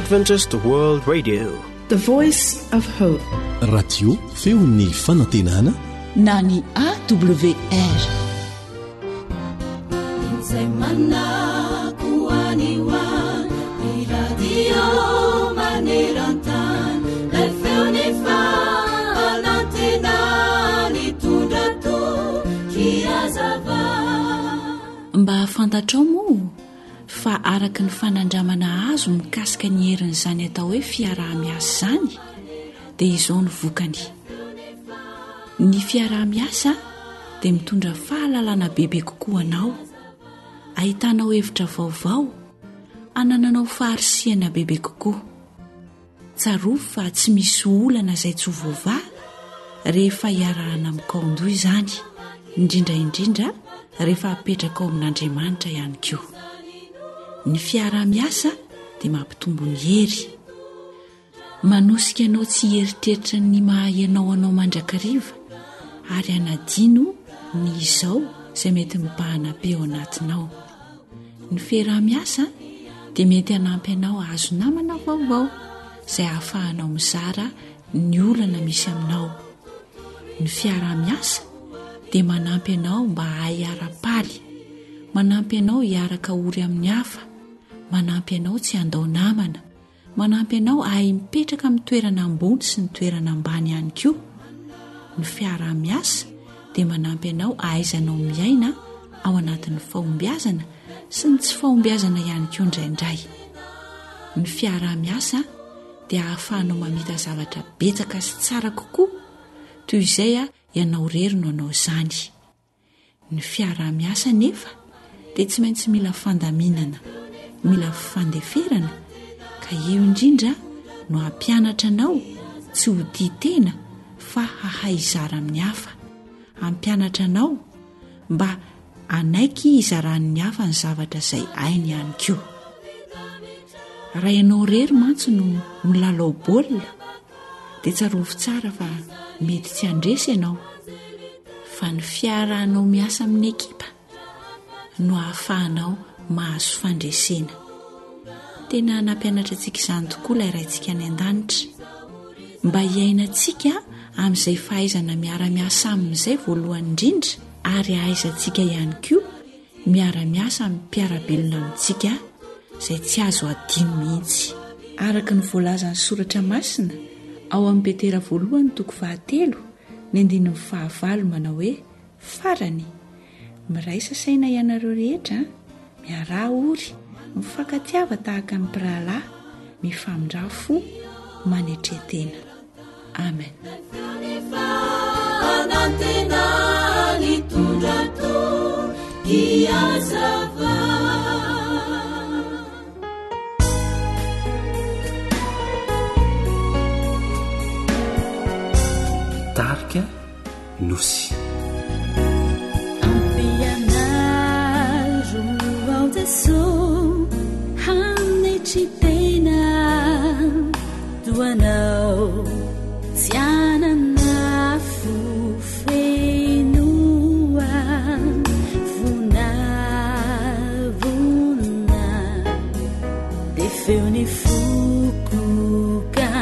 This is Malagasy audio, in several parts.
Adventist World Radio. The Voice of Hope. Radio feon'ny fanantenana na ny AWR. Izay manako any ho any, ny radio maneran-tany, lay feon'ny fanantenana nitondra toky hazava. Mba fantatrao moa fa araka ny fanandramana azo mikasika ny herin'izany atao hoe fiaraha-miasa izany dia izao no vokany. Ny fiaraha-miasa dia mitondra fahalalana bebe kokoa anao, ahitanao hevitra vaovao, anananao faharisihana bebe kokoa. Tsarovy fa tsy misy olana izay tsy ho voavaha rehefa iarahana mikaon-doha izany, indrindra indrindra rehefa apetraka ao amin'Andriamanitra ihany koa. Ny fiaraha-miasa dia mampitombo ny hery. Manosika anao tsy hieritreritra ny maha ianao anao mandrakariva ary hanadino ny izao izay mety mibahana be ao anatinao. Ny fiaraha-miasa dia mety hanampy anao hahazo namana vaovao izay ahafahanao mizara ny olana misy aminao. Ny fiaraha-miasa dia manampy anao mba hahay hiara-paly, manampy anao hiaraka ory amin'ny hafa, manampy anao tsy handao namana, Manampy anao hahay mipetraka amin'ny toerana ambony sy ny toerana ambany ihany koa. Ny fiaraha-miasa dia manampy anao hahaizanao miaina ao anatin'ny fahombiazana sy ny tsy fahombiazana ihany koa indraindray. Ny fiaraha-miasa dia ahafahanao mamita zavatra betsaka sy tsara kokoa toy izay ianao irery no hanao izany. Ny fiaraha-miasa anefa dia tsy maintsy mila fandaminana, mila fandeferana ka io indrindra no hampianatra anao tsy ho tia tena fa hahay hizara amin'ny hafa, hampianatra anao mba hanaiky hizaran'ny hafa ny zavatra izay hainy ihany koa. Raha ianao irery mantsy no milalao baolina dia tsarovy tsara fa mety tsy handresy ianao. Fa ny fiarahanao miasa amin'ny ekipa no ahafahanao mahazo fandresena. Tena nampianatra antsika izany tokoa ilay Raintsika any An-danitra. Mba hiainantsika amin'izay fahaizana miara-miasa aminy izay voalohany indrindra ary hahaizantsika ihany koa miara-miasa amin'ny mpiara-belona amintsika izay tsy azo adino mihitsy. Araka ny voalazan'ny Soratra Masina ao amin'ny Petera voalohany toko fahatelo ny andininy fahavalo manao hoe, Farany, miraisa saina ianareo rehetra, miaraha ory, mifankatiava tahaka ny mpirahalahy, mifamindrà fo, manetre tena. Amen. Tarika Nosy. Ampianaro ao Jesoa hanetry tena toa anao tsy hanana fo feno vonavona dia feo ny foko ka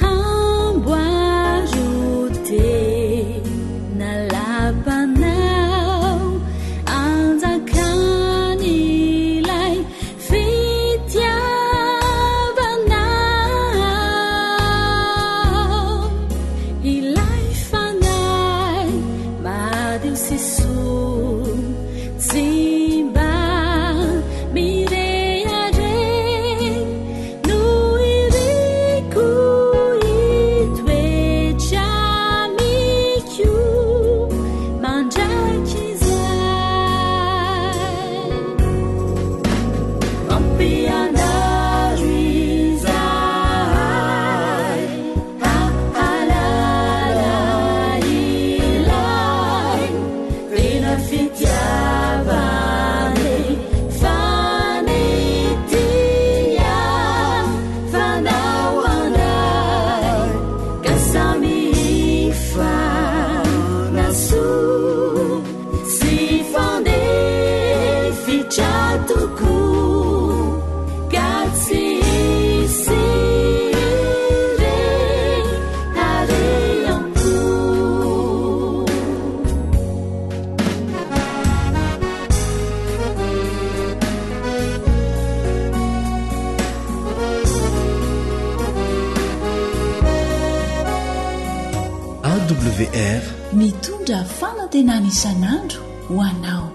amboaro tena lapanao anjakan'ilay fitiavana. AWR. Mitondra fanantenana isan'andro ho anao.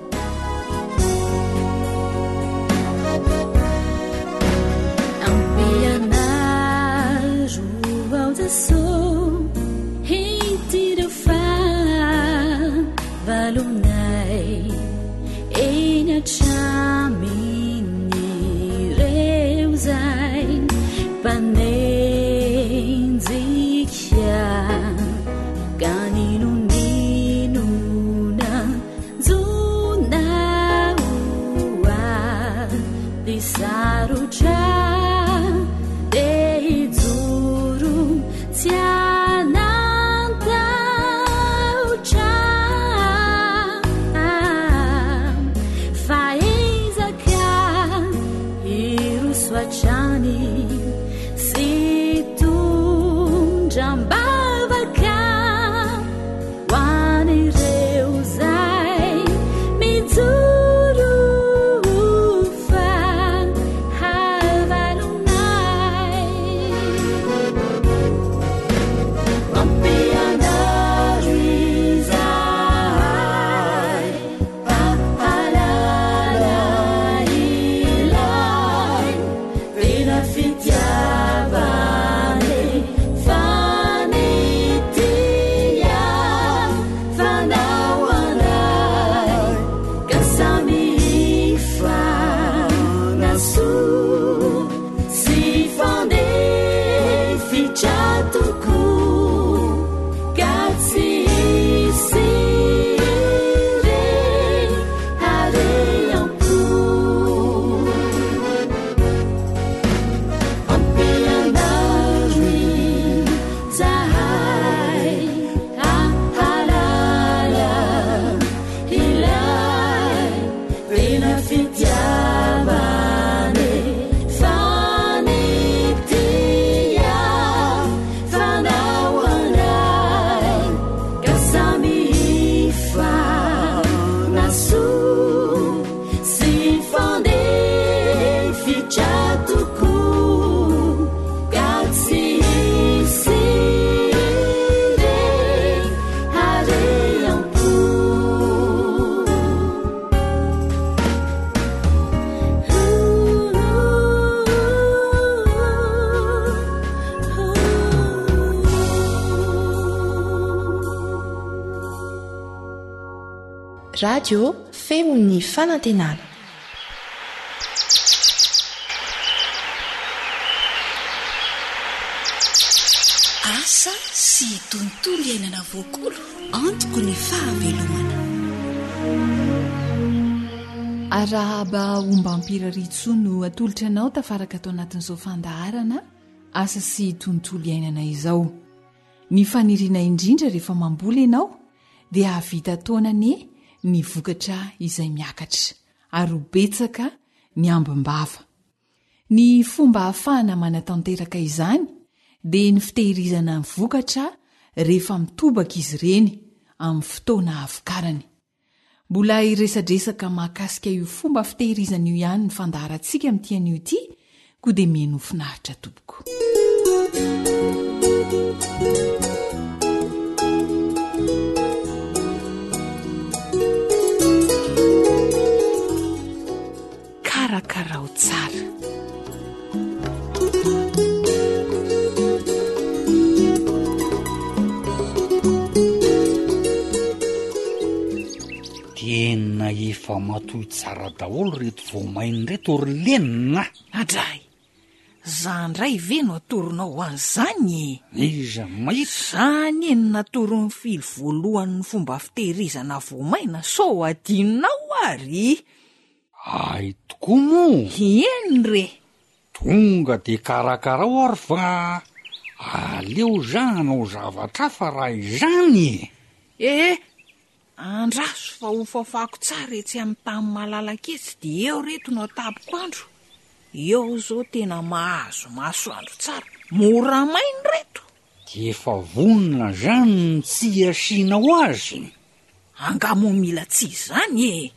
Ampianaro ao Jesoa inty ireo fahavalonay eny hatramin'ireo izay mpanenjika ka n'inon'inona jonao ady sarotra dia hijoro tsy hanan-tahotra fa ezaka hiroso hatrany sy hitondra am-bavaka ho an'ireo izay mijoro ho fahavalonay. Ampianaro izahay hahalala ilay tena fitiavana fa nitia fanao anay ka samy hifanasoa sy hifandefitra tokoa ka tsy hisy rehareham-po. Ampianaro izahay hahalala ilay tena fitiavana fa nitia fanao anay ka samy hifanasoa sy hifandefitra tokoa ka tsy hisy rehareham-po. Radio Feon'ny Fanantenana. Asa sy tontolo iainana voakolo antoko ny fahavelomana. Arahaba ombam-pirariantsoa no atolotra anao tafaraka ato anatin'izao fandaharana asa sy tontolo iainana izao. Ny faniriana indrindra rehefa mamboly ianao dia hahavita taona anie ny vokatra izay miakatra ary ho betsaka ny ambim-bava. Ny fomba ahafahana manatanteraka izany dia ny fitehirizana ny vokatra rehefa mitobaka izy ireny amin'ny fotoana hahavokarany. Mbola hiresadresaka mahakasika io fomba fitehirizana io ihany ny fandaharantsika amin'ity anio ity koa dia mihainoa finaritra tompoko. Karakarao tsara. Tena efa matoy tsara daholo reto voamaina reto ry lenina a! Adray! Za ndray ve no atoronao an'izany e? Iza mahita? Za anie no natoron'i Fily voalohany ny fomba fitehirizana voamaina sao adinonao ary! Hay tokoa moa! Eny re! Tonga de karakarao ary fa aleo za hanao zavatra hafa raha izany e! Ee, andraso fa ho fafako tsara etsy amin'ny tany malalaka etsy de eo reto no atapiko andro. Eo zao tena mahazo masoandro tsara, mora maina reto. De efa vonona zany ny tsihy asianao azy? Angaha moa mila tsy izany e!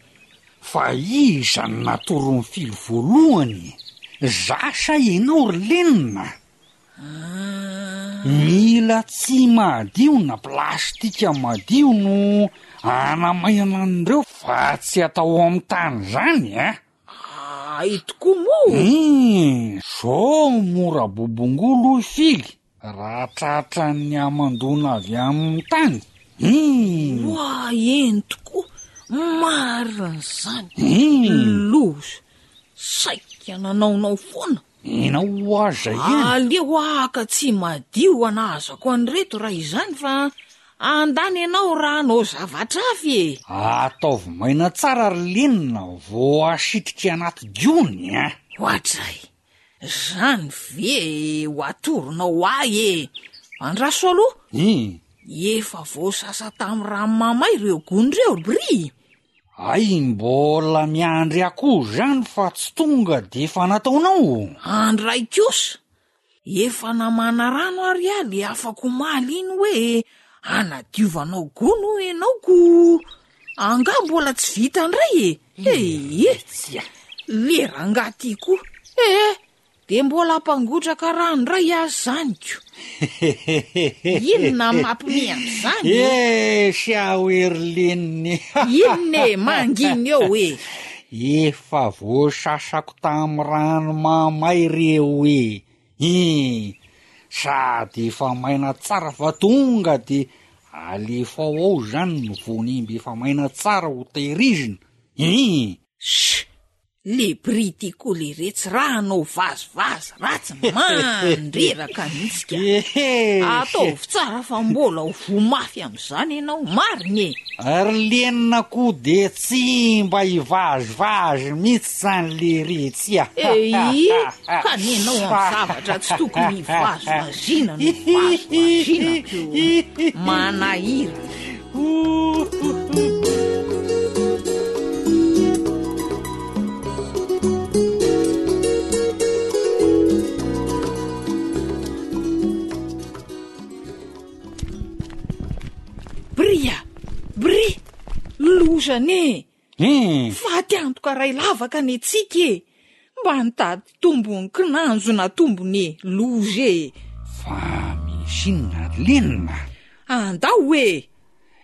Fa iza no natoron'i Fily voalohany? Za sa ianao ry Lenina? Mila tsihy madio na plastika madio no anamainana an'ireo fa tsy atao amin'ny tany izany a! Hay tokoa moa! Hum, zao mora bobongolo hoy Fily raha tratran'ny hamandoana avy amin'ny tany. Hum! Oa, eny tokoa, marina izany. Hum! Loza, saika nanaonao foana. Enao ho aza ihany. Aleo haka tsy madio anahazako an'ireto raha izany fa andany ianao raha hanao zavatra hafa e! Ataovy maina tsara ry lenina vao asitrika anaty gony a! Oadray! Zany ve ho atoronao ahy e! Andraso aloha! Ih! Efa voasasa tamin'ny rano mamay ireo gony ireo ry Bry! Hay mbola miandry akoho zany fa tsy tonga de efa nataonao? Andray kosa! Efa namana rano ary aho le afaka omaly iny hoe anadiovanao gony hoy ianao ko angaha mbola tsy vita ndray e! Ehe! Le rangahy ty koa! Ehe! Dia mbola hampangotraka rano indray aza izany ko! Inona mampime an'izany e? Eh, siao Herline! Inona e, mangina eo e! Efa voasasako tamin'ny rano mamay reo e! Ih, sady efa maina tsara fa tonga dia alefao ao izany ny voanemba efa maina tsara ho tehirizina. Ih! Sh! Le bry ty koa leretsy raha hanao vazivazy ratsy mandreraka mihitsy ka. Ataovy tsara fa mbola ho voa mafy amin'izany ianao, marina e! Ry lenina koa de tsy mba hivazivazy mihitsy zany leretsy a! Eii, ka nenao amin'ny zavatra tsy tokony hivazivaziana no vazivaziana ko! Manahirana. Bria! Bria! Loza anie! Hmm. Faty antoka ray lavaka ny antsika e! Mba nitady tombony kinanjo na tombony e! Loza e! Fa misy inona ry Lenina? Andao e!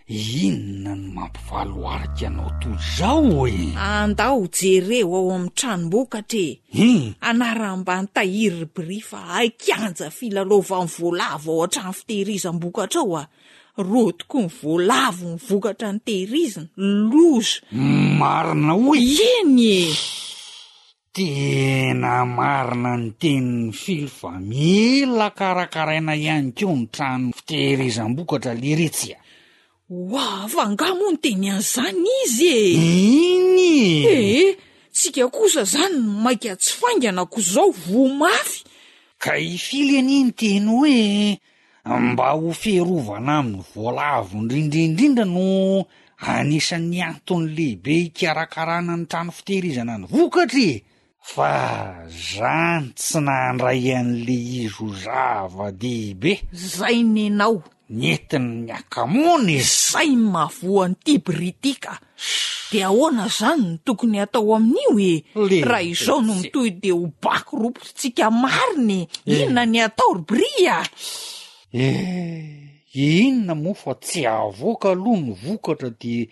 Inona no mampivaloarika anao toy izao e? Andao jereo ao amin'ny tranom-bokatra e! Hmm. Anaram-bany tahiry ry Bria fa hay kianja filalaovan'ny voalavo ao an-trano fitehirizam-bokatra ao a! Rotiky ny voalavo ny vokatra notehirizina. Loza! Marina hoy! Eny e! Tena marina ny tenin'i Fily fa mila karakaraina ihany koa ny trano fitehirizam-bokatra leretsy a! Oa, fa angaha moa niteny an'izany izy e! Iny e! Ee, tsika kosa zany no maika tsy faingana ko zao voa mafy! Ka i Fily anie niteny hoe Mba ho fiarovana amin'ny voalavo indrindra indrindra no anisan'ny antony lehibe hikarakarana ny trano fitehirizana ny vokatra e! Fa zany tsy nandray an'le izy ho zava-dehibe. Zay nenao. Nentin'ny hakamoana e! Zay ny mahavoa an'ity bry ty ka! Dia ahoana zany no tokony hatao amin'io e? Raha izao no mitohy dia ho bakiropotsika marina e! Inona ny atao ry Bry a? Eh, inona moa fa tsy avoaka aloha ny vokatra dia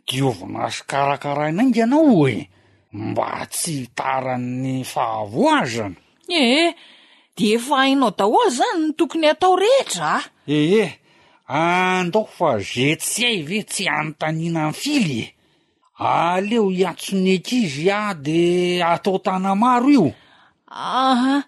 diovina sy karakaraina haingana ao e! Mba tsy hitaran'ny fahavoazana. Eh, dia efa hainao daholo zany ny tokony hatao rehetra a! Eh, andao fa ze tsy hay ve tsy anontaniana an'i Fily e! Aleo hiantso ny ankizy aho de atao tanamaro io. Aha,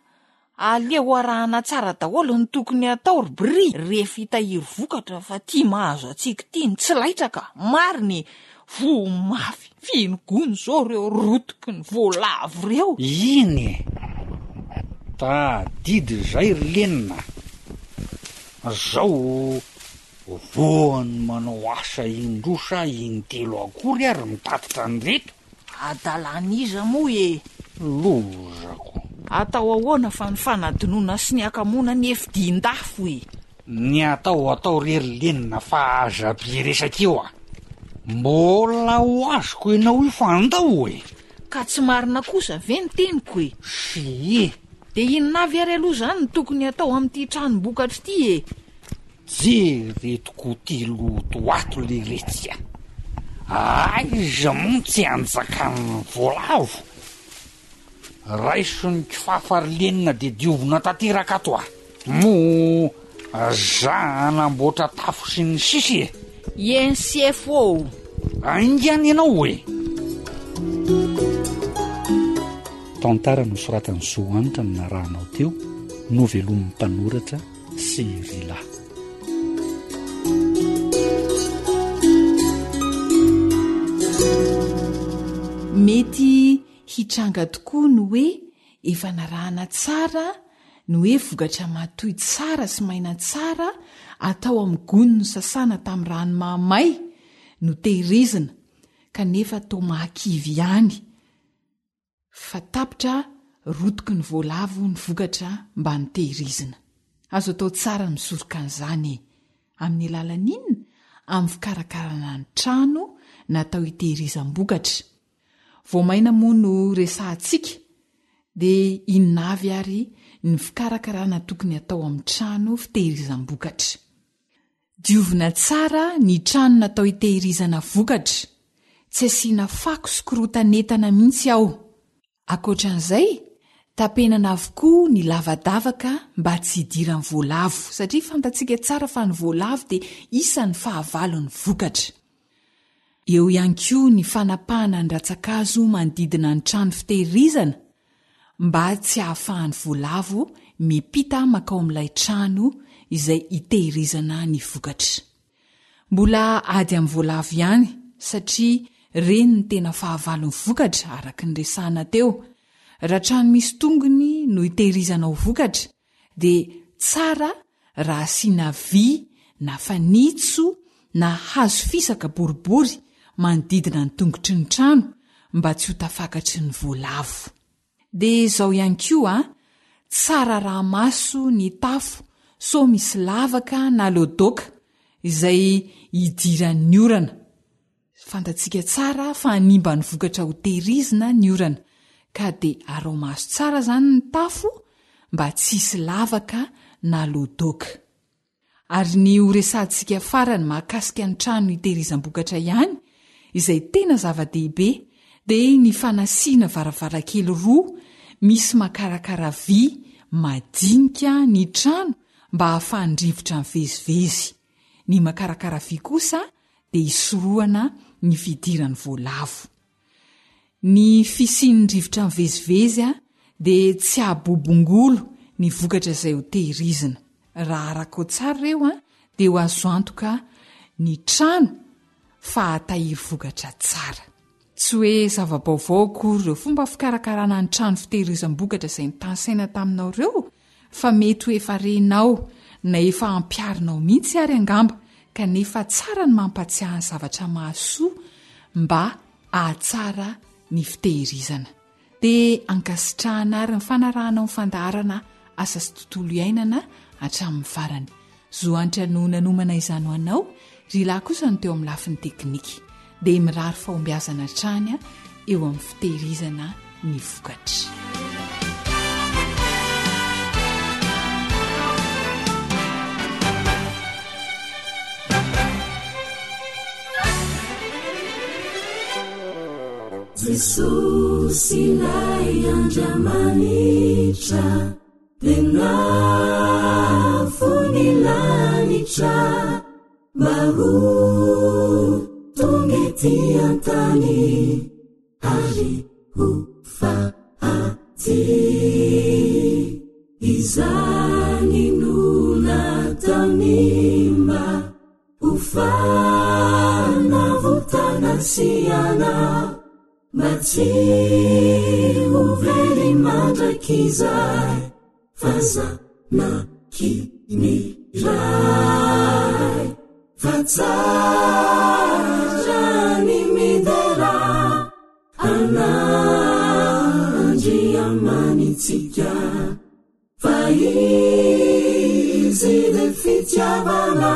aleo arahana tsara daholo ny tokony hatao ry Bry rehefa hitahiry vokatra fa ty mahazo antsika ity ny tsy laitra ka, marina e! Voa mafy feno gony zao reo rotiky ny voalavo reo. Iny e! Tadidy zay ry Lenina a! Zao voany manao asa indroa sa intelo akory ary mitatitra an'ireto. Adalan'iza moa e! Lozako. Atao ahoana fa ny fanadinoana sy ny hakamoana anie fidin-dafo e! Ny atao atao re ry Lenina fa aza be resaka eo a! Mbola ho azoko ianao io fa andao e! Ka tsy marina kosa ve ny teniko e? Tsia! Dia inona avy ary aloha izany no tokony hatao amin'ity tranom-bokatra ity e? Jereo tokoa ity loto ato leretsy a! Aiza moa tsy anjakan'ny voalavo? Raiso ny kifafa ry lenina dia diovina tanteraka ato a! Moa za hanamboatra tafo sy ny sisa e! Eny sefo ô! Haingana ianao e! Tantara nosoratan'i Zo Hanitra no narahanao teo, novelomin'ny mpanoratra sy Rila. Mety hitranga tokoa ny hoe efa narahana tsara ny hoe vokatra matoy tsara sy maina tsara atao amin'ny gony nosasana tamin'ny rano mahamay no tehirizina kanefa toa mahakivy ihany fa tapitra rotiky ny voalavo ny vokatra mba notehirizina. Azo atao tsara ny misoroka an'izany e! Amin'ny alalan'inona? Amin'ny fikarakarana ny trano natao hitehirizam-bokatra. Voamaina moa no resahantsika dia inona avy ary ny fikarakarana tokony atao amin'ny trano fitehirizam-bokatra? Diovina tsara ny trano natao hitehirizana vokatra, tsy asiana fako sy korotan'entana mihitsy ao. Ankoatra an'izay, tapenana avokoa ny lavadavaka mba tsy hidiran'ny voalavo, satria fantatsika tsara fa ny voalavo dia isan'ny fahavalon'ny vokatra. Eo ihany koa ny fanapahana ny rantsan-kazo manodidina ny trano fitehirizana mba tsy hahafahan'ny voalavo miampita mankao amin'ilay trano izay itehirizana ny vokatra. Mbola ady amin'ny voalavo ihany satria ireny no tena fahavalon'ny vokatra araka ny resahana teo. Raha trano misy tongony no itehirizanao vokatra dia tsara raha asiana vy na fanitso na hazo fisaka boribory manodidina ny tongotry ny trano mba tsy ho tafakatry ny voalavo. Dia izao ihany koa, tsara araha-maso ny tafo sao misy lavaka na lodoka izay idiran'ny orana. Fantatsika tsara fa hanimba ny vokatra ho tehirizina ny orana ka dia araho maso tsara izany ny tafo mba tsy hisy lavaka na lodoka. Ary ny ho resahantsika farany mahakasika ny trano hitehirizam-bokatra ihany, izay tena zava-dehibe, dia ny fanasiana varavarankely roa misy makarakara vy madinika ny trano mba hahafahan'ny rivotra mivezivezy. Ny makarakara vy kosa dia hisorohana ny fidiran'ny voalavo. Ny fisian'ny rivotra mivezivezy dia tsy hahabobongolo ny vokatra izay ho tehirizina. Raha arakao tsara ireo dia ho azo antoka ny trano fa hahatahiry vokatra tsara. Tsy hoe zava-baovao akory ireo fomba fikarakarana ny trano fitehirizam-bokatra izay notanisaina taminao ireo fa mety ho efa renao na efa ampiharinao mihitsy ary angamba kanefa tsara ny mampatsiahy ny zavatra mahasoa mba hahatsara ny fitehirizana. Dia ankasitrahana ary ny fanarahanao ny fandaharana Asa sy Tontolo Iainana hatramin'ny farany. Zo Hanitra no nanomana izany ho anao, ry lahy kosa no teo amin'ny lafiny teknika. Dia mirary fahombiazana hatrany eo amin'ny fitehirizana ny vokatra. Jesosy ilay Andriamanitra dia nafoy ny lanitra mba ho tonga ety an-tany ary ho faty. Izany no nataony mba ho fanavotana sy anao mba tsy ho very mandrakizay fa zanaky ny Ray. Fa tsara ny midera an'Andriamanitsika. Fa izy dia fitiavana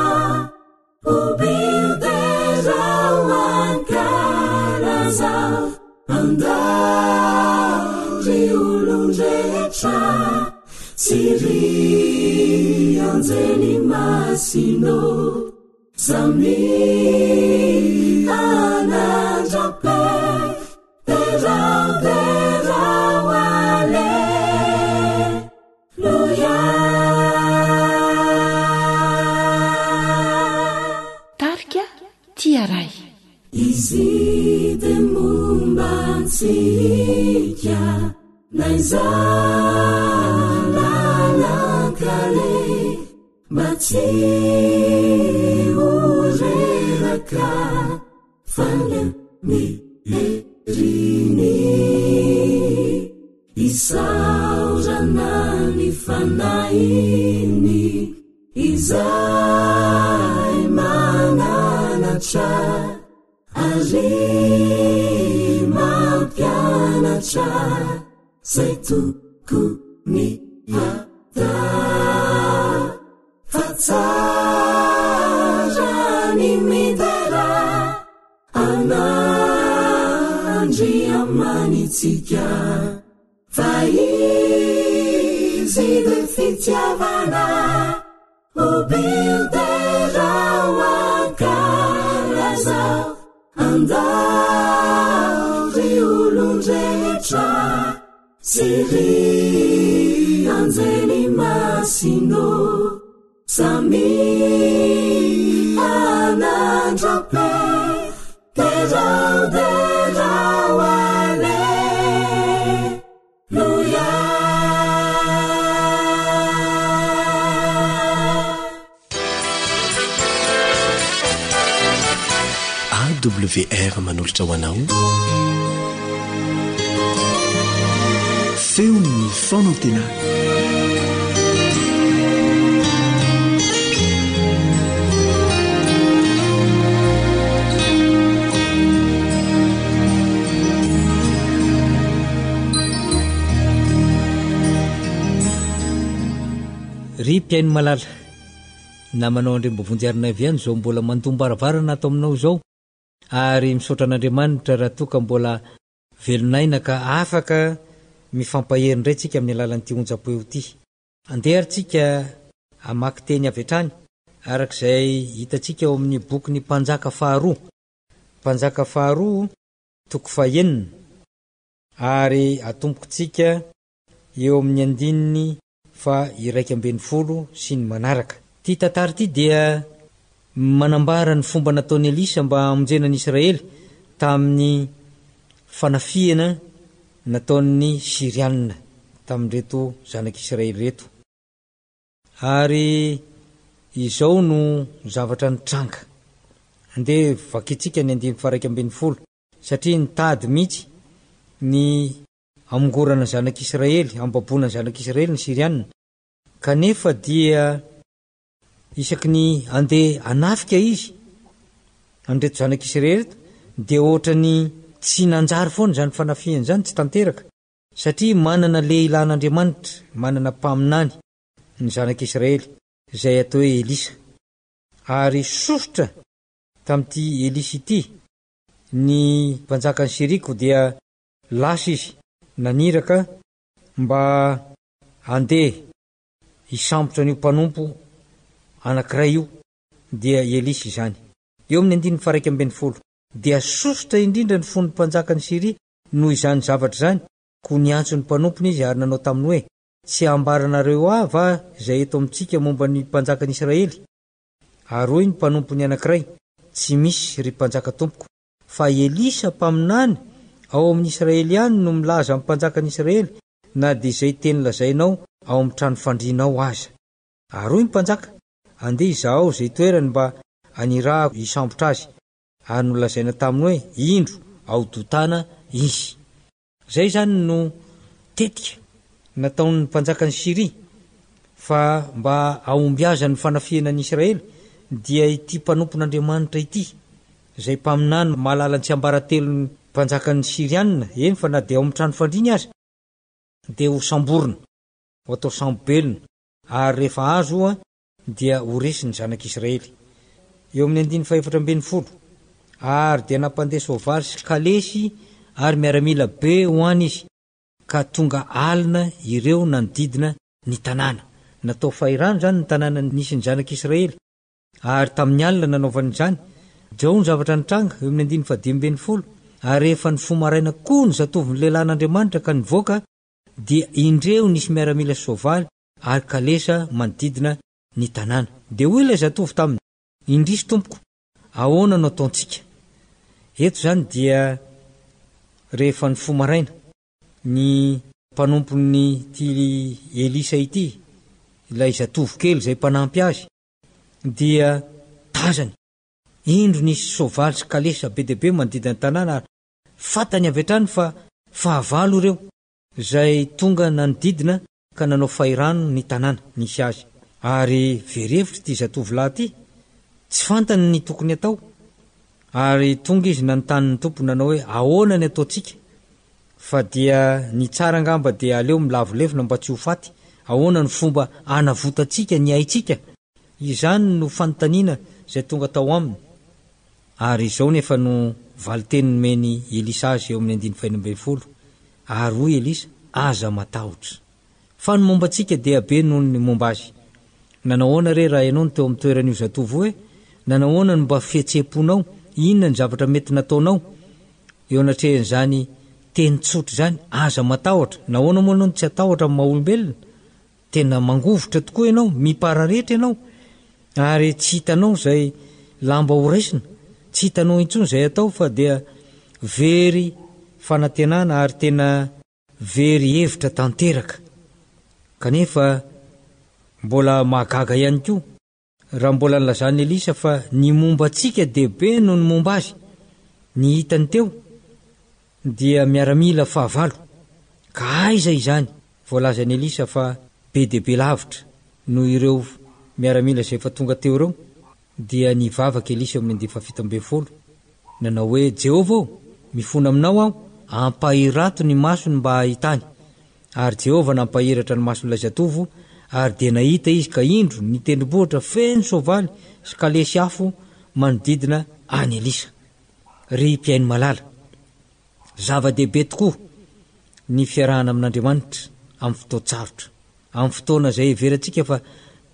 Hobiderao ankalazao Andao ry olon-drehetra. anjely masino Samia hanandra-peo Derao, derao, aleloia. Tarika Tia Ray. Izy dia momba antsika n'aiza lalan-kaleha mba tsy ho reraka fa ny heriny isaorana ny fanahiny Izay mananatra ary mampianatra zay tokony hatao fa tsara ny midera an'Andriamanitsika fa izy dia fitiavana AWR manolotra ho anao Feon'ny fanantenana. Ry mpihaino malala, namanao Andriambovonjy Arnaivo ihany izao mbola mandom-baravarana ato aminao izao ary misaotra an'Andriamanitra raha toa ka mbola velon'aina ka afaka mifampahery indray tsika amin'ny alalan'ity onjam-peo ity. Andeha ary tsika hamaky teny avy hatrany araka izay hitantsika ao amin'ny bokin'ny Mpanjaka faharoa. Mpanjaka faharoa toko fahenina ary atombokintsika eo amin'ny andininy faha-11 sy ny manaraka. Ity tantara ity dia manambara ny fomba nataon'i Elisa mba hamonjena ny Israely tamin'ny fanafihana nataon'ny Syriana tamin'ireto zanak'Israely ireto. Ary izao no zavatra nitranga. Andeha vakintsika ny andininy faha-11, satria nitady mihitsy ny hamongorana ny zanak'Israely, hambaboana ny zanak'Israely ny Syriana, kanefa dia isaky ny handeha hanafika izy an'ireto zanak'Israely ireto, dia ohatran'ny tsy nanjary foana izany fanafihana izany, tsy tanteraka. Satria manana lehilahin'Andriamanitra, manana mpaminany ny zanak'Israely, izay atao hoe Elisa. Ary sosotra tamin'ity Elisa ity ny mpanjakan'i Syria, koa dia lasa izy naniraka mba handeha hisambotra an'io mpanompo anankiray io, dia i Elisa izany. Eo amin'ny andininy faha-iraika ambinifolo, dia sosotra indrindra ny fon'ny mpanjakan'i Syria Noho izany zavatra izany, koa niantso ny mpanompony izy ary nanao taminy hoe, Tsy hambaranareo ahy va izay eto amintsika momba ny mpanjakan'i Israely? Ary hoy ny mpanompony anankiray, Tsy misy, ry mpanjaka tompoko, fa Elisa mpaminany ao amin'i Israely ihany no milaza amin'ny mpanjakan'i Israely na dia izay teny lazainao ao amin'ny trano fandrianao aza. Ary hoy ny mpanjaka, Andeha izahao izay toerany mba hanirahako hisambotra azy. Ary nolazaina taminy hoe, Indro, ao Dotana izy. Izay izany no tetika nataon'ny mpanjakan'i Syria, fa mba hahombiazan'ny fanafihana an'i Israely, dia ity mpanompon'Andriamanitra ity, izay mpaminany mahalala ny tsiambaratelon'ny mpanjakan'ny Syriana, eny fa na dia ao amin'ny trano fandriany aza, dia hosamborina, ho atao sambo-belona, ary rehefa azo dia ho resy ny zanak'Israely. Eo amin'ny andininy fahefatra ambinifolo, Ary dia nampandeha soavaly sy kalesy ary miaramila be ho any izy, ka tonga alina ireo nanodidina ny tanàna. Natao fahirano izany ny tanàna nisy ny zanak'Israely, ary tamin'ny alina nanaovany izany. Izao ny zavatra nitranga, eo amin'ny andininy fahadimy ambin'ny folo, Ary rehefa nifoha maraina koa ny zatovon'ny lehilahin'Andriamanitra ka nivoaka, dia indreo nisy miaramila sy soavaly ary kalesa manodidina ny tanàna. Dia hoy ilay zatovo taminy, Indrisy tompoko, ahoana no ataontsika? Eto izany dia rehefa nifoha maraina, ny mpanompon'ity Elisa ity, ilay zatovo kely izay mpanampy azy, dia tazany, indro nisy soavaly sy kalesa be dia be manodidina ny tanàna ary fantany avy hatrany fa fahavalo ireo izay tonga nanodidina ka nanao fahirano ny tanàna nisy azy. Ary very hevitra ity zatovolahy ity, tsy fantany ny tokony atao. Ary tonga izy nanontany ny tompony nanao hoe, Ahoana ny ataontsika? Fa dia ny tsara angamba dia aleo milavo lefona mba tsy ho faty. Ahoana ny fomba hanavotantsika ny aintsika? Izany no fanontaniana izay tonga tao aminy. Ary izao nefa no valin-teny nomen'i Elisa azy eo amin'ny andininy fahenina ambin'ny folo, Ary hoy Elisa, Aza matahotra. Fa ny momba antsika dia be noho ny momba azy. Nanao ahoana re raha ianao no teo amin'ny toeran'io zatovo io e? Nanao ahoana no mba fihetseham-ponao? Inona ny zavatra mety nataonao eo anatrehan'izany teny tsotra izany, Aza matahotra? Nahoana moa ianao no tsy hatahotra amin'ny maha-olombelona? Tena mangovitra tokoa ianao, mipararetra ianao, ary tsy hitanao izay lamba ho raisina, tsy hitanao intsony izay atao fa dia very fanantenana ary tena very hevitra tanteraka. Kanefa mbola mahagaga ihany koa Raha mbola nilazan'i Elisa fa ny momba antsika dia be noho ny momba azy, ny hitany teo dia miaramila fahavalo. Ka aiza izany voalazan'i Elisa fa be dia be lavitra noho ireo miaramila izay efa tonga teo ireo? Dia nivavaka Elisa eo amin'ny andiany fahafito ambin'ny folo, nanao hoe, Jehovah ô, mifona aminao aho, ampahirato ny masony mba hahitany. Ary Jehovah nampahiratra ny mason'ilay zatovo, ary dia nahita izy ka indro, ny tendrombohitra feno soavaly sy kalesy afo manodidina an'i Elisa. Ry mpihaino malala, zava-dehibe tokoa ny fiarahana amin'Andriamanitra amin'ny fotoan-tsarotra, amin'ny fotoana izay heverantsika fa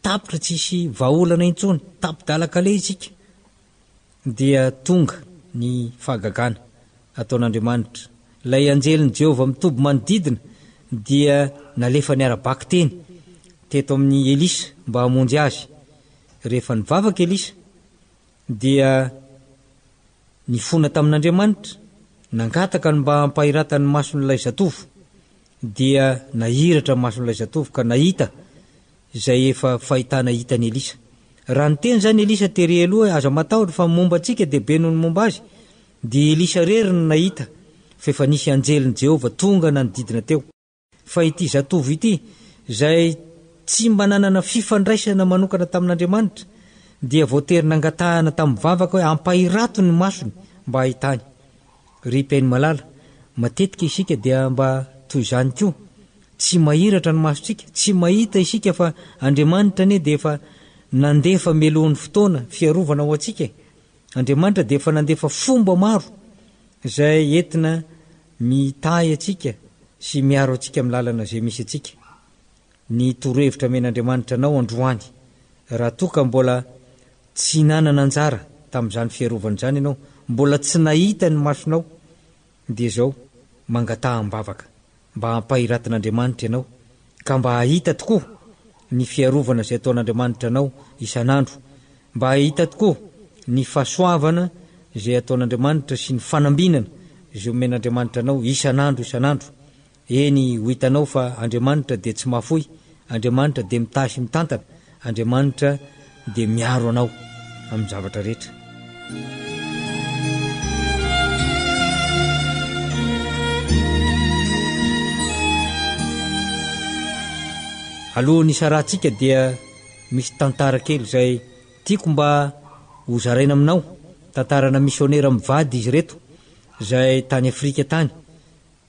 tapitra tsisy vahaolana intsony, tapi-dalan-kaleha isika. Dia tonga ny fahagagana ataon'Andriamanitra. Ilay anjelin'i Jehovah mitoby manodidina dia nalefany ara-bakiteny teto amin'i Elisa mba hamonjy azy. Rehefa nivavaka Elisa, dia nifona tamin'Andriamanitra, nangataka ny mba hampahiratany ny mason'ilay zatovo. Dia nahiratra ny mason'ilay zatovo ka nahita izay efa fahitana hitan'i Elisa. Raha niteny izany Elisa tery aloha hoe aza matahotra fa ny momba antsika dia be noho ny momba azy, dia Elisa irery no nahita fa efa nisy anjelin'i Jehovah tonga nanodidina teo. Fa ity zatovo ity, izay tsy mba nanana fifandraisana manokana tamin'Andriamanitra, dia voatery nangatahana tamin'ny vavaka hoe ampahirato ny masony mba hahitany. Ry mpihaino malala, matetika isika dia mba toy izany koa. Tsy mahiratra ny masontsika, tsy mahita isika fa Andriamanitra anie dia efa nandefa mialohan'ny fotoana fiarovana ho antsika e! Andriamanitra dia efa nandefa fomba maro izay entina mitahy antsika sy miaro antsika amin'ny lalana izay misy antsika. Ny torohevitra amen'Andriamanitra anao androany, raha toa ka mbola Tsy nanana anjara tamin'izany fiarovana izany ianao, mbola tsy nahita ny masonao, dia izao, mangataha am-bavaka mba hampahiratin'Andriamanitra ianao, ka mba hahita tokoa ny fiarovana izay ataon'Andriamanitra anao isan'andro, mba hahita tokoa ny fahasoavana izay ataon'Andriamanitra sy ny fanambinana izay omen'Andriamanitra anao isan'andro isan'andro. Eny, ho hitanao fa Andriamanitra dia tsy mahafoy, Andriamanitra dia mitahy sy mitantana, Andriamanitra dia miaro anao amin'ny zavatra rehetra. Alohan'ny hisarahantsika dia misy tantara kely izay tiako mba ho zaraina aminao, tantarana misionera mivady izy ireto izay tany Afrika tany.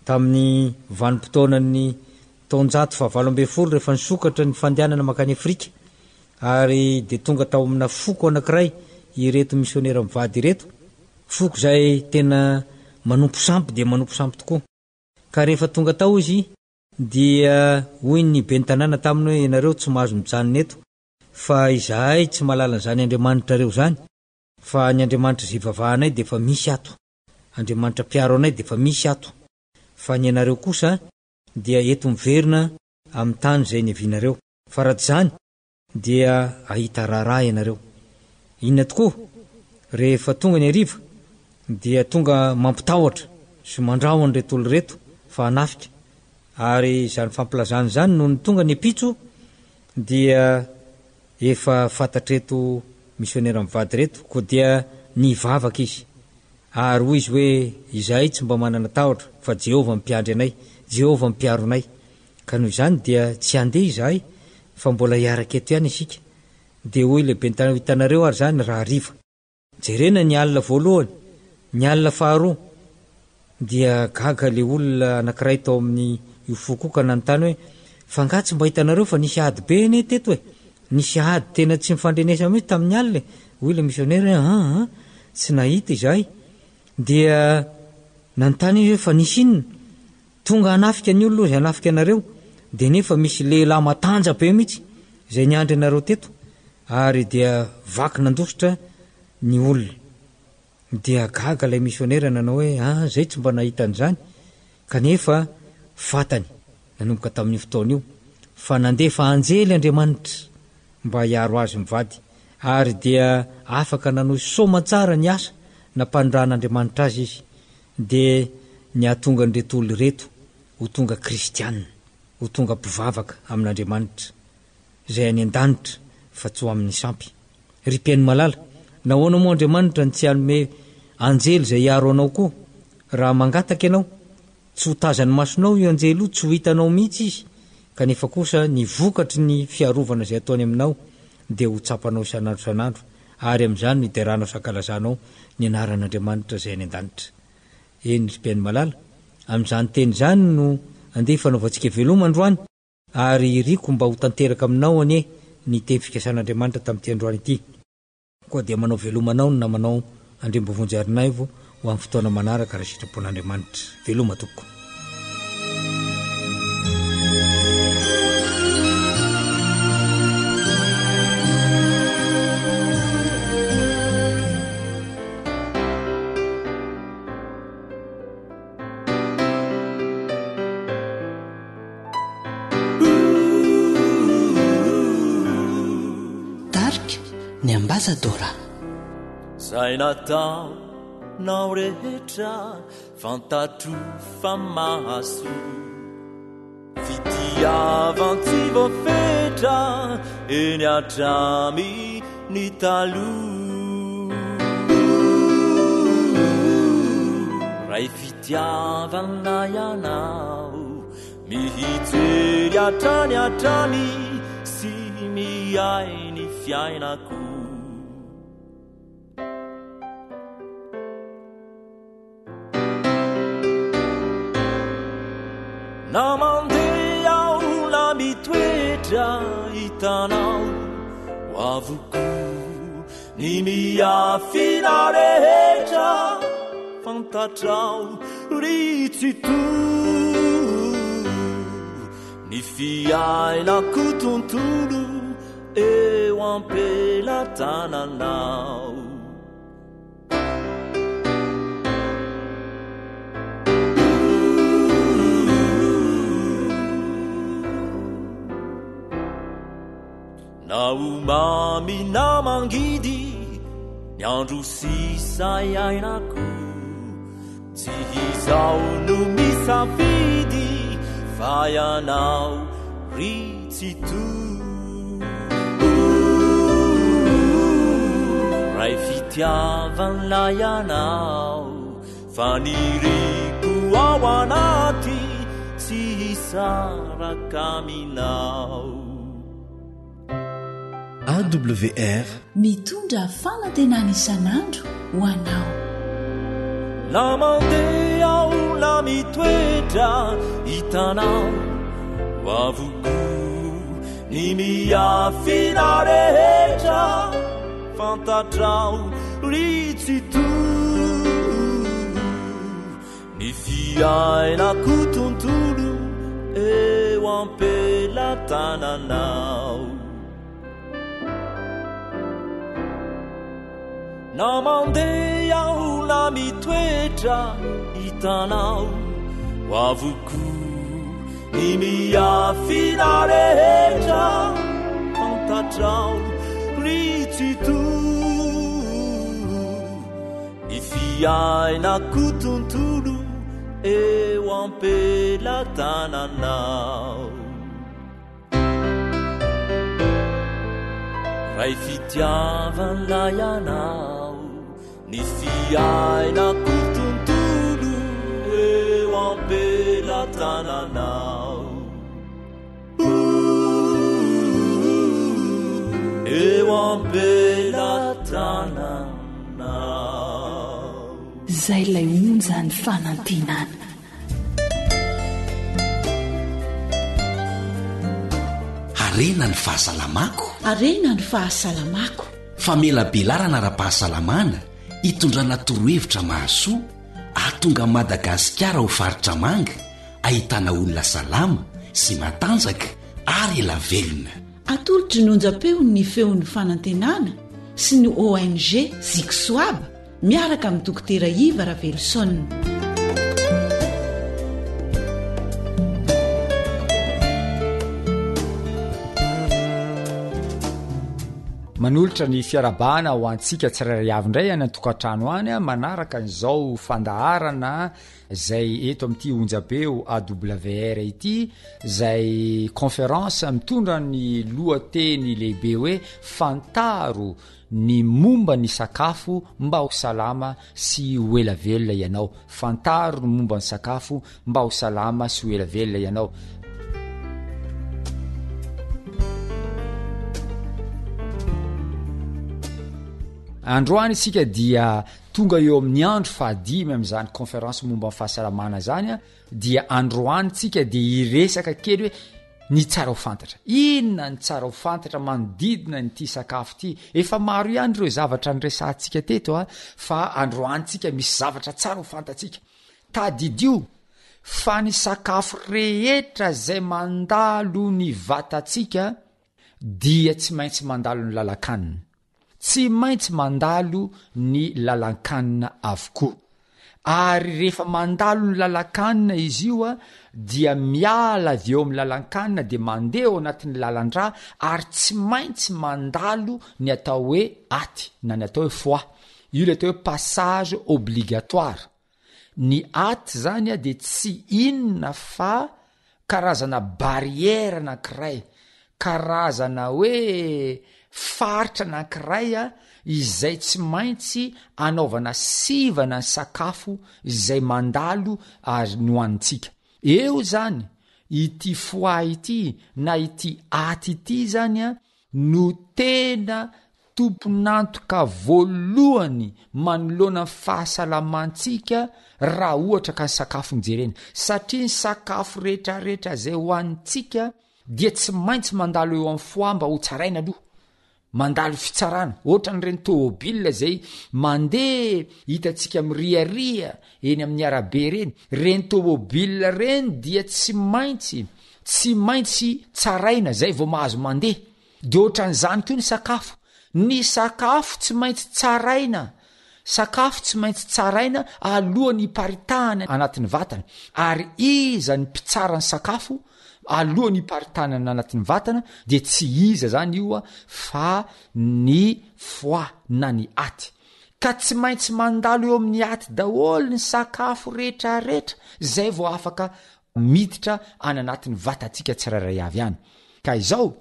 Tamin'ny vanim-potoanan'ny taonjato fahavalo ambin'ny folo rehefa nisokatra ny fandehanana mankany Afrika ary dia tonga tao amina foko anankiray ireto misionera mivady ireto, foko izay tena manompo sampy dia manompo sampy tokoa. Ka rehefa tonga tao izy. Dia hoy ny ben'ny tanàna taminy hoe, Ianareo tsy mahazo mijanona eto, fa izahay tsy mahalala an'izany Andriamanitrareo izany, fa ny Andriamanitra izay ivavahanay dia efa misy ato, Andriamanitra mpiaro anay dia efa misy ato, fa ny anareo kosa dia eto miverina amin'ny tany izay niavianareo, fa raha tsy izany dia hahita raharaha ianareo. Inona tokoa? Rehefa tonga ny hariva dia tonga mampitahotra sy mandrahona ireto olona ireto fa hanafika. Ary izany fampilazana izany nony tonga ny ampitso dia efa fantatr'ireto misionera mivady ireto, koa dia nivavaka izy. Ary hoy izy hoe, Izahay tsy mba manana tahotra, fa Jehovah mpiandry anay, Jehovah mpiaro anay. Ka noho izany dia tsy handeha izahay fa mbola hiaraka eto ihany isika. Dia hoy ilay ben'ny tanàna, ho hitanareo ary izany rahariva. Jerena ny alina voalohany, ny alina faharoa. Dia gaga ilay olona anankiray tao amin'ny io foko io ka nanontany hoe, Fa angaha tsy mba hitanareo fa nisy ady be anie teto e? Nisy ady tena tsy nifandrenesana mihitsy tamin'ny alina e! Hoy ilay misionera hoe, An an, tsy nahita izahay. Dia nanontany izy hoe, Fa nisy inona? Tonga hanafika ny olona ozy hanafika anareo dia nefa misy lehilahy matanja be mihitsy izay niandry anareo teto ary dia vaky nandositra ny olona. Dia gaga ilay misionera nanao hoe ah zay tsy mba nahita an'izany kanefa fantany nanomboka tamin'io fotoana io fa nandefa anjely Andriamanitra mba hiaro azy mivady ary dia afaka nanohy soamantsara ny asa nampanondran'Andriamanitra azy izy dia ny hahatonga an'ireto olona ireto ho tonga kristiana, ho tonga mpivavaka amin'Andriamanitra izay any an-danitra fa tsy ho amin'ny sampy. Ry mpihaino malala, nahoana moa Andriamanitra no tsy hanome anjely izay hiaro anao koa? Raha mangataka ianao, tsy ho tazan'ny masonao io anjely io, tsy ho hitanao mihitsy izy, kanefa kosa ny vokatry ny fiarovana izay ataony aminao dia ho tsapanao isan'andro isan'andro, ary amin'izany no hideranao sy hankalazanao ny anaran'Andriamanitra izay any an-danitra. Eny, ry mpihaino malala, amin'izany teny izany no andeha hifanaovantsika veloma androany, ary iriko mba ho tanteraka aminao anie ny teny fikasan'Andriamanitra tamin'ity androany ity. Koa dia manao veloma anao ny namanao Andriambovonjy Harinaivo ho amin'ny fotoana manaraka raha sitrapon'Andriamanitra. Veloma tompoko. Tarika ny Ambasadaora. Zay nataonao rehetra fantatro fa mahasoa Fitiavan-tsy voafetra eny hatramy ny taloha Ray fitiavana ianao mihijery hatrany hatrany sy miahy ny fiainako Na mandeha aho na mitoetra hitanao ho avokoa ny miafina rehetra fantatrao ry Tsitoha ny fiainako tontolo eo am-pelatananao. Na ho mamy na mangidy ny andro sisa iainako Tsy izaho no misafidy fa ianao ry Tsitoha Ray fitiavana ianao Faniriako ao anaty tsy hisaraka aminao. AWR. Mitondra fanantenana isan'andro ho anao. Na mandeha aho na mitoetra hitanao ho avokoa ny miafina rehetra fantatrao ry Tsitoha ny fiainako tontolo e. am-pelatananao. Na mandeha aho na mitoetra hitanao ho avokoa ny miafina rehetra fantatrao ry Tsitoha. Ny fiainako tontolo eo am-pelatananao. Ray fitiavana ianao, ny fiainako tontolo eo am-pelatananao. Eo am-pelatananao. Zay ilay onjan'ny fanantenana. Harena ny fahasalamako. Harena ny fahasalamako. Famelabelarana ara-pahasalamana hitondrana torohevitra mahasoa hahatonga an'i Madagasikara ho faritra manga ahitana olona salama sy matanjaka ary ela velona. Atolotry ny onjam-peon'ny Feon'ny Fanantenana sy ny ONG Zixoab miaraka amin'i Dokotera Iva Raveloson. Manolotra ny fiarahabana ho antsika tsirairay avy indray any an-tokantrano any manaraka an'izao fandaharana izay eto amin'ity onjam-peo AWR ity izay conférence mitondra ny lohateny lehibe hoe fantaro ny momba ny sakafo mba ho salama sy ho ela velona ianao. Fantaro ny momba ny sakafo mba ho salama sy ho ela velona ianao. Androany isika dia tonga eo amin'ny andro fahadimy amin'izany conférence momba ny fahasalamana izany dia androany tsika dia hiresaka kely hoe ny tsara ho fantatra. Inona ny tsara ho fantatra manodidina an'ity sakafo ity? Efa maro ihany ireo zavatra niresahantsika teto a, fa androany tsika misy zavatra tsara ho fantatsika. Tadidio fa ny sakafo rehetra izay mandalo ny vatantsika dia tsy maintsy mandalo ny lalan-kanina. Tsy maintsy mandalo ny lalan-kanina avokoa. Ary rehefa mandalo ny lalan-kanina izy io dia miala avy eo amin'ny lalan-kanina dia mandeha ao anatin'ny lalan-drà ary tsy maintsy mandalo ny atao hoe aty na ny atao hoe foie. Io ilay atao hoe passage obligatoire. Ny aty zany dia tsy inona fa karazana barrière anankiray, karazana hoe faritra anankiray izay tsy maintsy anaovana sivana ny sakafo izay mandalo ary ny hohanintsika. Eo zany ity foie ity na ity aty ity zany no tena tompon'antoka voalohany manoloana ny fahasalamantsika raha ohatra ka ny sakafo no jerena, satria ny sakafo rehetrarehetra izay hohanintsika dia tsy maintsy mandalo eo amin'ny foie mba ho tsaraina aloha, mandalo fitsarana, ohatran'ireny tômôbila izay mandeha hitantsika miriaria eny amin'ny arabe ireny, ireny tômôbila ireny dia tsy maintsy, tsy maintsy tsaraina zay vao mahazo mandeha. De ohatran'izany koa ny sakafo. Ny sakafo tsy maintsy tsaraina, sakafo tsy maintsy tsaraina alohan'ny hiparitahany anatin'ny vatana. Ary iza ny mpitsara ny sakafo alohan'ny hiparitahany anatin'ny vatana dia tsy iza zany io fa ny foie na ny aty. Ka tsy maintsy mandalo eo amin'ny aty daholo ny sakafo retraretra zay vao afaka miditra any anatin'ny vatantsika tsirairay avy any. Ka izao,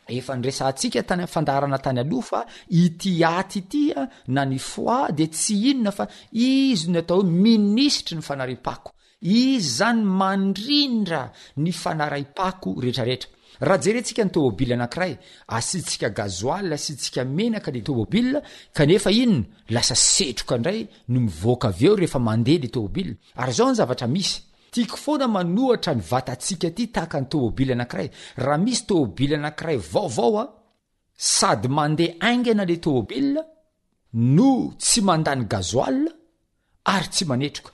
efa niresahantsika tany amin'ny fandaharana tany aloha fa ity aty ity na ny foie dia tsy inona fa izy no atao hoe minisitry ny fanariam-pako. Izy izany mandrindra ny fanaraim-pako rehetrarehetra. Raha jerentsika ny tômôbila anankiray, asiantsika gasoil, asiantsika menaka le tômôbila, kanefa inona? Lasa setroka indray no mivoaka avy eo rehefa mandeha le tômôbila. Ary izao ny zavatra misy, Tiako foana manohatra ny vatantsika ity tahaka ny tômôbily anankiray. Raha misy tômôbily anankiray vaovao a, sady mandeha haingana le tômôbila no tsy mandany gasoil ary tsy manetroka.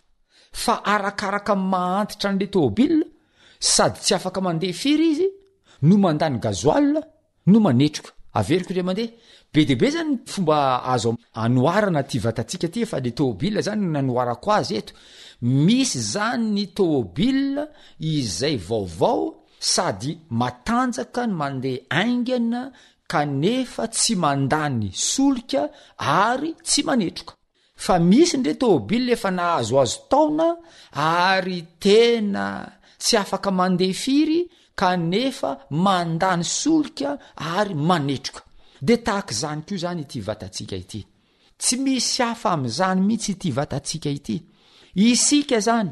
Fa arakaraka ny maha antitra an'le tômôbila, sady tsy afaka mandeha firy izy. no mandany gasoil no manetroka. Averiko indray mandeha, be dia be zany ny fomba azo anoharana ity vatantsika ity fa le tômôbila zany no nanoharako azy eto. Misy zany ny tômôbila izay vaovao sady matanjaka no mandeha haingana kanefa tsy mandany solika ary tsy manetroka. Fa misy ndre tômôbila efa nahazoazo taona ary tena tsy afaka mandeha firy kanefa mandany solika ary manetroka. De tahaka izany koa zany ity vatantsika ity. Tsy misy hafa amin'izany mihitsy ity vatantsika ity. Isika zany,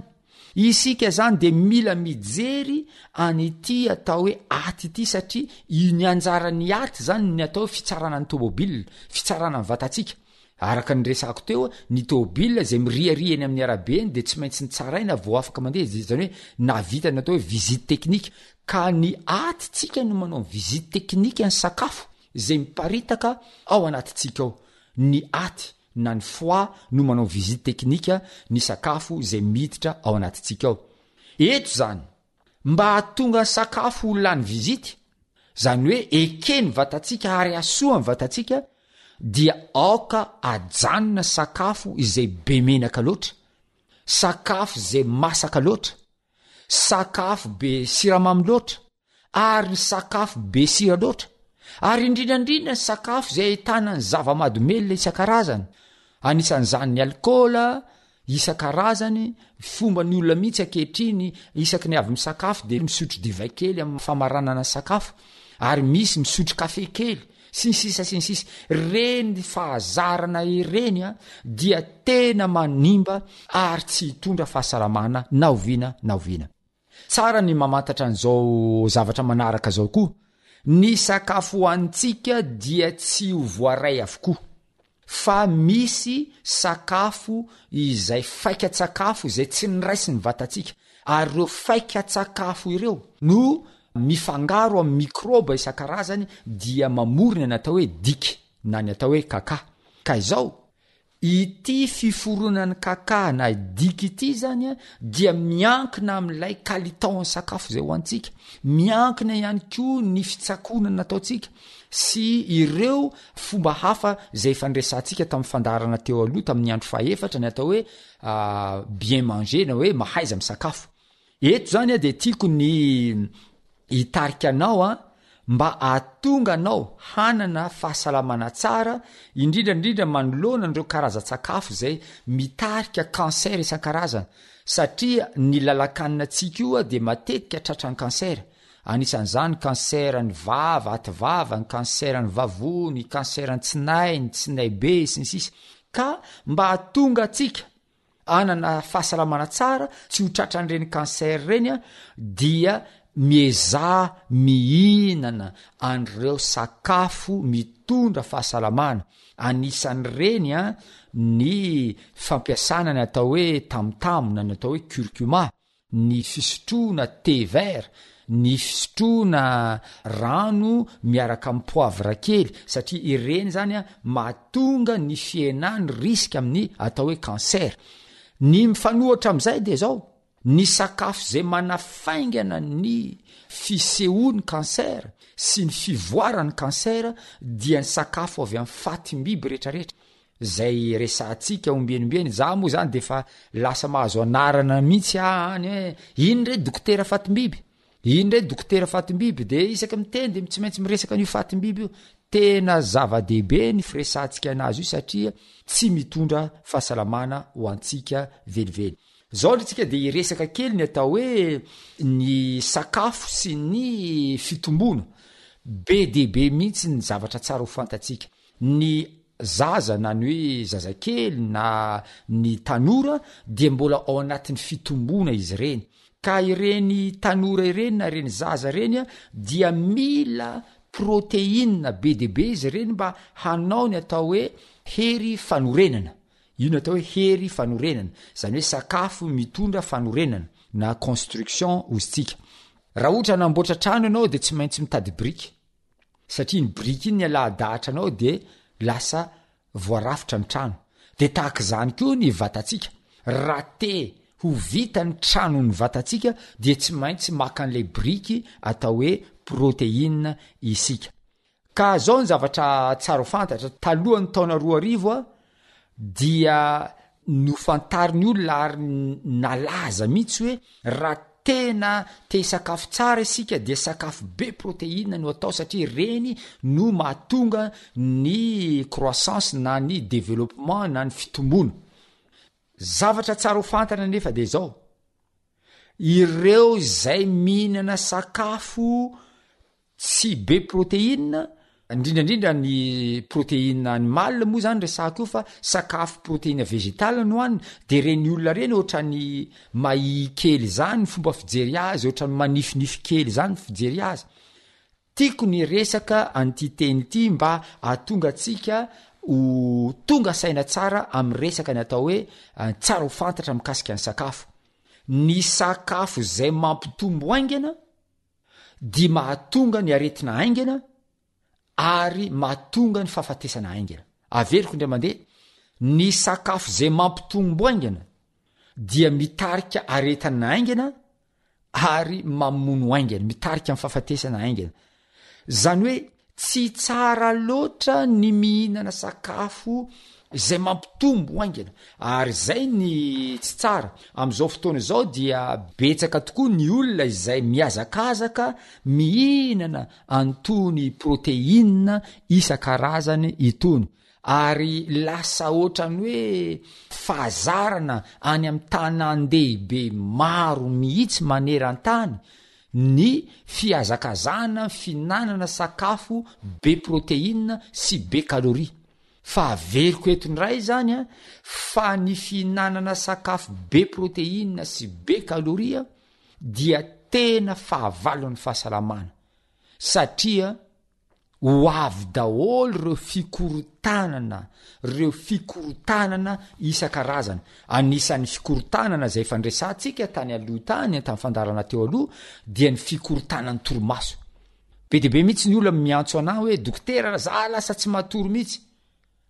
isika zany de mila mijery an'ity atao hoe aty ity satria io ny anjaran'ny aty zany ny atao hoe fitsarana ny tômôbila, fitsarana ny vatantsika. Araka ny resako teo, ny tômôbila izay miriaria eny amin'ny arabe eny dia tsy maintsy nitsaraina vao afaka mandeha, izany hoe nahavita ny atao hoe visite technique. Ka ny aty tsika no manao visite technique ny sakafo izay miparitaka ao anatintsika ao. Ny aty na ny foie no manao visite technique ny sakafo izay miditra ao anatintsika ao. Eto izany, Mba hahatonga ny sakafo ho lany vizity, izany hoe ekeny vatantsika ary hasoa ny vatantsika, dia aoka ajanona sakafo izay be menaka loatra, sakafo izay masaka loatra, sakafo be siramamy loatra, ary ny sakafo be sira loatra, ary indrindra indrindra ny sakafo izay ahitana ny zava-mahadomelina isan-karazany, anisan'izany ny alikaola isan-karazany, fomban'ny olona mihitsy ankehitriny isaky ny avy misakafo dia misotro divay kely amin'ny famaranana ny sakafo, ary misy misotro kafe kely, sy ny sisa sy ny sisa. Ireny fahazarana ireny a dia tena manimba ary tsy hitondra fahasalamana na oviana na oviana. Tsara ny mamantatra an'izao zavatra manaraka izao koa, ny sakafo hohanintsika dia tsy ho voaray avokoa, fa misy sakafo izay faikan-tsakafo izay tsy niraisin'ny vatantsika, ary ireo faikan-tsakafo ireo no mifangaro amin'ny mikraoba isan-karazany dia mamorona ny atao hoe diky na ny atao hoe kaka. Ka izao, Ity fiforonan'ny kaka na diky ity zany dia miankina amin'ilay kalitaon'ny sakafo izay hohanintsika, miankina ihany koa ny fitsakoana nataontsika sy ireo fomba hafa izay efa niresahantsika tamin'ny fandaharana teo aloha tamin'ny andro fahefatra ny atao hoe bien manger na hoe mahaiza misakafo. Eto zany a de tiako ny hitarika anao a mba ahatonga anao hanana fahasalamana tsara indrindra indrindra manoloana an'ireo karazan-tsakafo izay mitarika cancer isan-karazany satria ny lalan-kanina antsika io a de matetika tratran'ny cancer, anisan'izany cancer ny vava, aty vava, ny cancer ny vavony, cancer ny tsinay, ny tsinay be sy ny sisa ka mba ahatonga antsika hanana fahasalamana tsara, tsy ho tratran'ireny cancer ireny a, dia miezaha mihinana an'ireo sakafo mitondra fahasalamana, anisan'ireny a ny fampiasana ny atao hoe tamotamo na ny atao hoe curcuma, ny fisotroana thé vert, ny fisotroana rano miaraka amin'ny poivre kely satria ireny zany a mahatonga ny fihenan'ny risque amin'ny atao hoe cancer. Ny mifanohitra amin'izay dia zao, ny sakafo izay manafaingana ny fisehoan'ny cancer sy ny fivoaran'ny cancer dia ny sakafo avy amin'ny fatim-biby retraretra. Zay resahantsika ombieny ombieny, za moa zany de efa lasa mahazo anarana mihitsy ah any hoe iny re dokotera fatim-biby, iny re dokotera fatim-biby, de isaky miteny de tsy maintsy miresaka an'io fatim-biby io, tena zava-dehibe ny firesahantsika anazy io satria tsy mitondra fahasalamana ho antsika velively. Zao ndry tsika de hiresaka kely ny atao hoe ny sakafo sy ny fitomboana, be dia be mihitsy ny zavatra tsara ho fantatsika. Ny zaza na ny hoe zazakely na ny tanora dia mbola ao anatin'ny fitomboana izy ireny, ka ireny tanora ireny na ireny zaza ireny dia mila protéine be dia be izy ireny mba hanao ny atao hoe hery fanorenana, io no atao hoe hery fanorenana, izany hoe sakafo mitondra fanorenana na construction hozy tsika. Raha ohatra hanamboatra trano ianao dia tsy maintsy mitady biriky. satria iny biriky iny ny alahadahatra anao de lasa voarafitra ny trano, de tahaka izany koa ny vatantsika, raha te ho vita ny tranon'ny vatantsika dia tsy maintsy maka an'ilay biriky atao hoe protéine isika. Ka zao ny zavatra tsara ho fantatra, talohan'ny taona 2000 dia nofantarin'ny olona ary nalaza mihitsy hoe raha tena te hisakafo tsara isika dia sakafo be protéine no atao satria ireny no mahatonga ny croissance na ny développement na ny fitomboana. Zavatra tsara ho fantatra anefa dia izao, ireo izay mihinana sakafo Tsy be protéine, indrindra indrindra ny protéine animale moa zany resahako io fa sakafo protéine végétale no hanina, de reny olona reny ohatran'ny mahia kely zany ny fomba fijery azy, ohatran'ny manifinify kely zany ny fijery azy. Tiako ny resaka an'ity teny ity mba hahatonga antsika ho tonga saina tsara amin'ny resaka ny atao hoe tsara ho fantatra mikasika ny sakafo. Ny sakafo zay mampitombo haingana dia mahatonga ny aretina haingana ary mahatonga ny fahafatesana haingana. Averiko indray mandeha, ny sakafo izay mampitombo haingana dia mitarika aretina haingana ary mamono haingana, mitarika ny fahafatesana haingana. Zany hoe tsy tsara loatra ny mihinana sakafo izay mampitombo haingana ary zay ny tsy tsara. Am'izao fotoana izao dia betsaka tokoa ny olona izay mihazakazaka mihinana an'itony protéine isan-karazany itony ary lasa ohatran'ny hoe fahazarana any amin'ny tanàn-dehibe maro mihitsy maneran-tany ny fihazakazahana fihinanana sakafo be protéine sy be calorie. Fa averiko eto indray izany an, fa ny fihinanana sakafo be protéine sy be calorie dia tena fahavalon'ny fahasalamana satria Ho avy daholo ireo fikorontanana, ireo fikorontanana isan-karazany. Anisan'ny fikorontanana izay efa niresahantsika tany aloha tany, tamin'ny fandaharana teo aloha, dia ny fikorontanan'ny torimaso. Be dia be mihitsy ny olona miantso anah hoe dokotera, za lasa tsy matory mihitsy.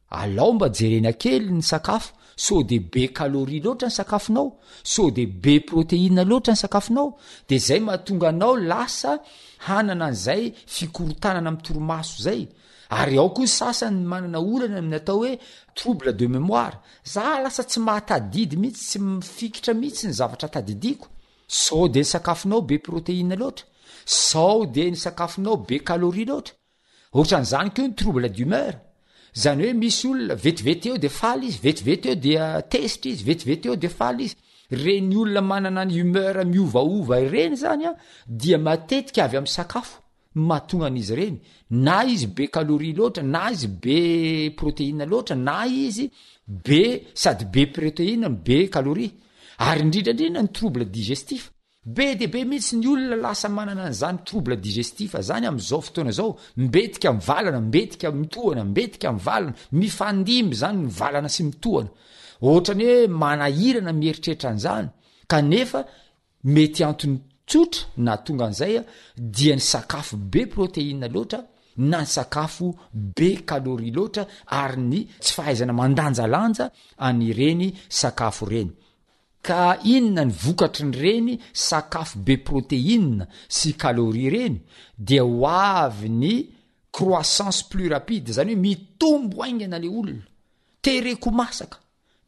Alao mba jerena kely ny sakafo, sao de be calorie loatra ny sakafonao, sao de be protéine loatra ny sakafonao, de zay mahatonga anao lasa hanana an'izay fikorontanana amin'ny torimaso zay. Ary ao koa ny sasany manana olana amin'ny atao hoe trouble de mémoire, za lasa tsy mahatadidy mihitsy, tsy mifikitra mihitsy ny zavatra tadidiko, sao de ny sakafonao be protéine loatra, sao de ny sakafonao be calorie loatra. Ohatran'izany koa ny trouble d'humeur, zany hoe misy olona vetivety eo de faly izy, vetivety eo dia tezitra izy, vetivety eo de faly izy. Reny olona manana ny humeur miovaova ireny zany an, dia matetika avy amin'ny sakafo no mahatonga an'izy ireny, na izy be calorie loatra, na izy be protéine loatra, na izy be sady be protéine no be calorie, ary indrindra indrindra ny trouble digestif. Be dia be mihitsy ny olona lasa manana an'izany trouble digestif zany amin'izao fotoana izao, mbetika mivalana, mbetika mitohana, mbetika mivalana, mifandimby zany ny valana sy mitohana. Ohatrany hoe manahirana mieritreritra an'izany, kanefa mety antony tsotra nahatonga an'izay dia ny sakafo be protéine loatra na ny sakafo be calorie loatra ary ny tsy fahaizana mandanjalanja an'ireny sakafo ireny. Ka inona ny vokatry ny reny sakafo be protéine sy calorie reny dia ho avy ny croissance plus rapide zany hoe mitombo haingana le olona, tereko masaka,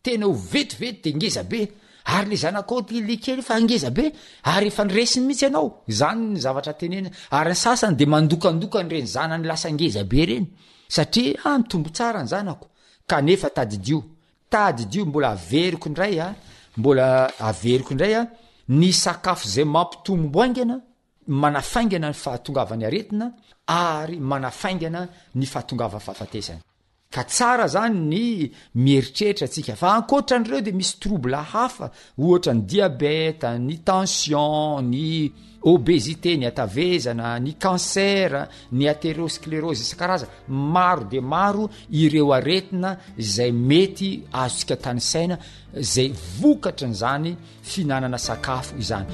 tena ho vetivety de ngeza be, ary le zanakao ty le kely fa ngeza be ary efa niresiny mihitsy ianao, zany ny zavatra tenenina, ary ny sasany de mandokandoka an'ireny zanany lasa ngeza be reny satria ah mitombo tsara ny zanako, kanefa tadidio Tadidio, mbola averiko indray a, mbola averiko indray a, ny sakafo izay mampitombo haingana, manafaingana ny fahatongavan'ny aretina ary manafaingana ny fahatongavan'ny fahafatesana. Ka tsara zany ny mieritreritra antsika fa ankoatra an'ireo de misy trouble hafa ohatra ny diabète, ny tension, ny obésité, ny hatavezana, ny cancer, ny atherosclerose isan-karazany. Maro dia maro ireo aretina izay mety azontsika tanisaina izay vokatrin'izany fihinanana sakafo izany.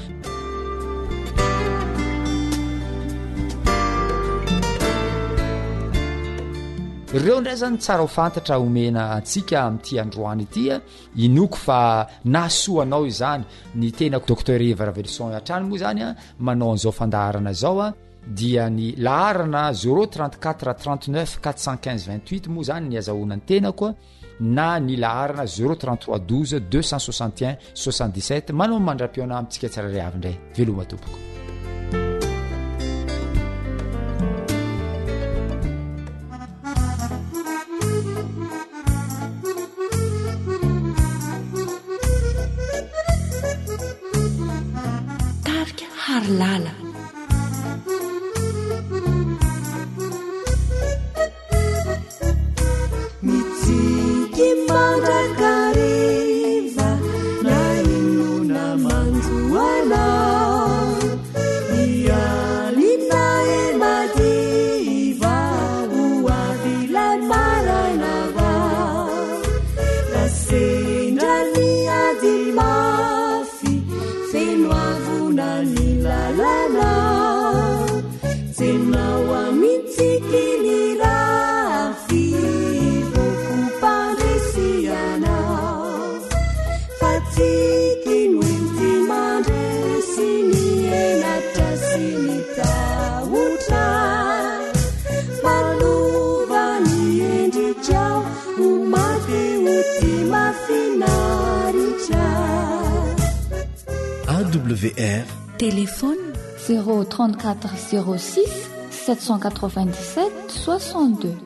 Ireo indray zany tsara ho fantatra omena antsika amin'ity androany ity a. Inoako fa nahasoa anao izany. Ny tenako Docteur Yves Raveloson hatrany moa zany a manao an'izao fandaharana izao a. dia ny laharana zéro 34 39 415 28 moa zany ny azahoana ny tenako na ny laharana zéro 33 12 261 77 manao mandra-pihaona amintsika tsirairay avy indray. Veloma tompoko. Tarika Harilala. Mitsiky mandrakariva na inona manjo anao. Ny alina madiva ho avy ilay maraina vao. Raha sendra ny ady mafy, feno avona ny lalanao. Tsenao amin-tsiky ny rafy vokom-pandresy anao. Fa tsiky no enti-mandresy ny henatra sy ny tahotra. Manova ny endrikao ho maty ho tia mahafinaritra. AWR. Téléphone 034 06 797 62.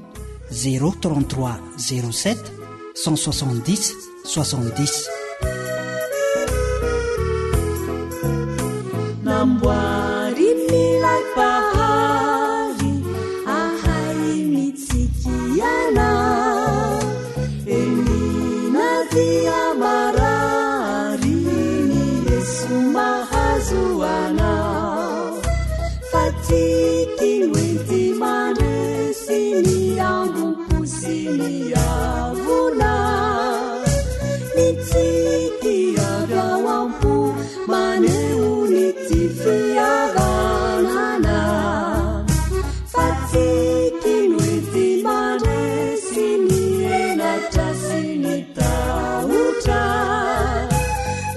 033 07 170 70. Namboarin'ilay Mpahary ahay mitsiky anao. Eny na dia marary ny leso mahazo anao. Fa tsiky no enti-mandresy ny ambom-po sy ny avona. Ny tsiky avy ao am-po maneho ny tsy fihavanana. Fa tsiky no enti-mandresy ny henatra sy ny tahotra.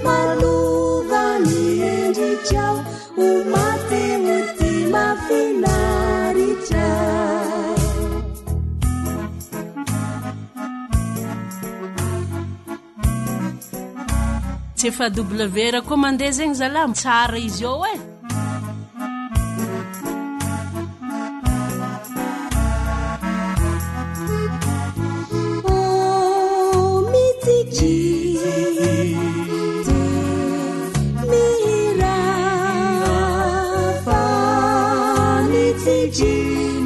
Manova ny endrikao ho maty ho tia mahafinaritra. Tsy efa WR koa mandeha zegny zalah, tsara izy eo e. Oh, mitsiky dia mihira fa mitsiky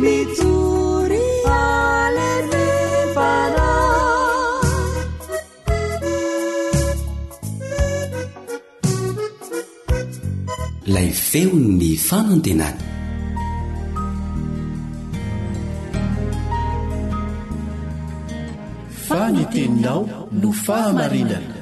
mitory fahalemem-panahy. Ilay feon'ny fanantenana. Fa ny teninao no fahamarinana.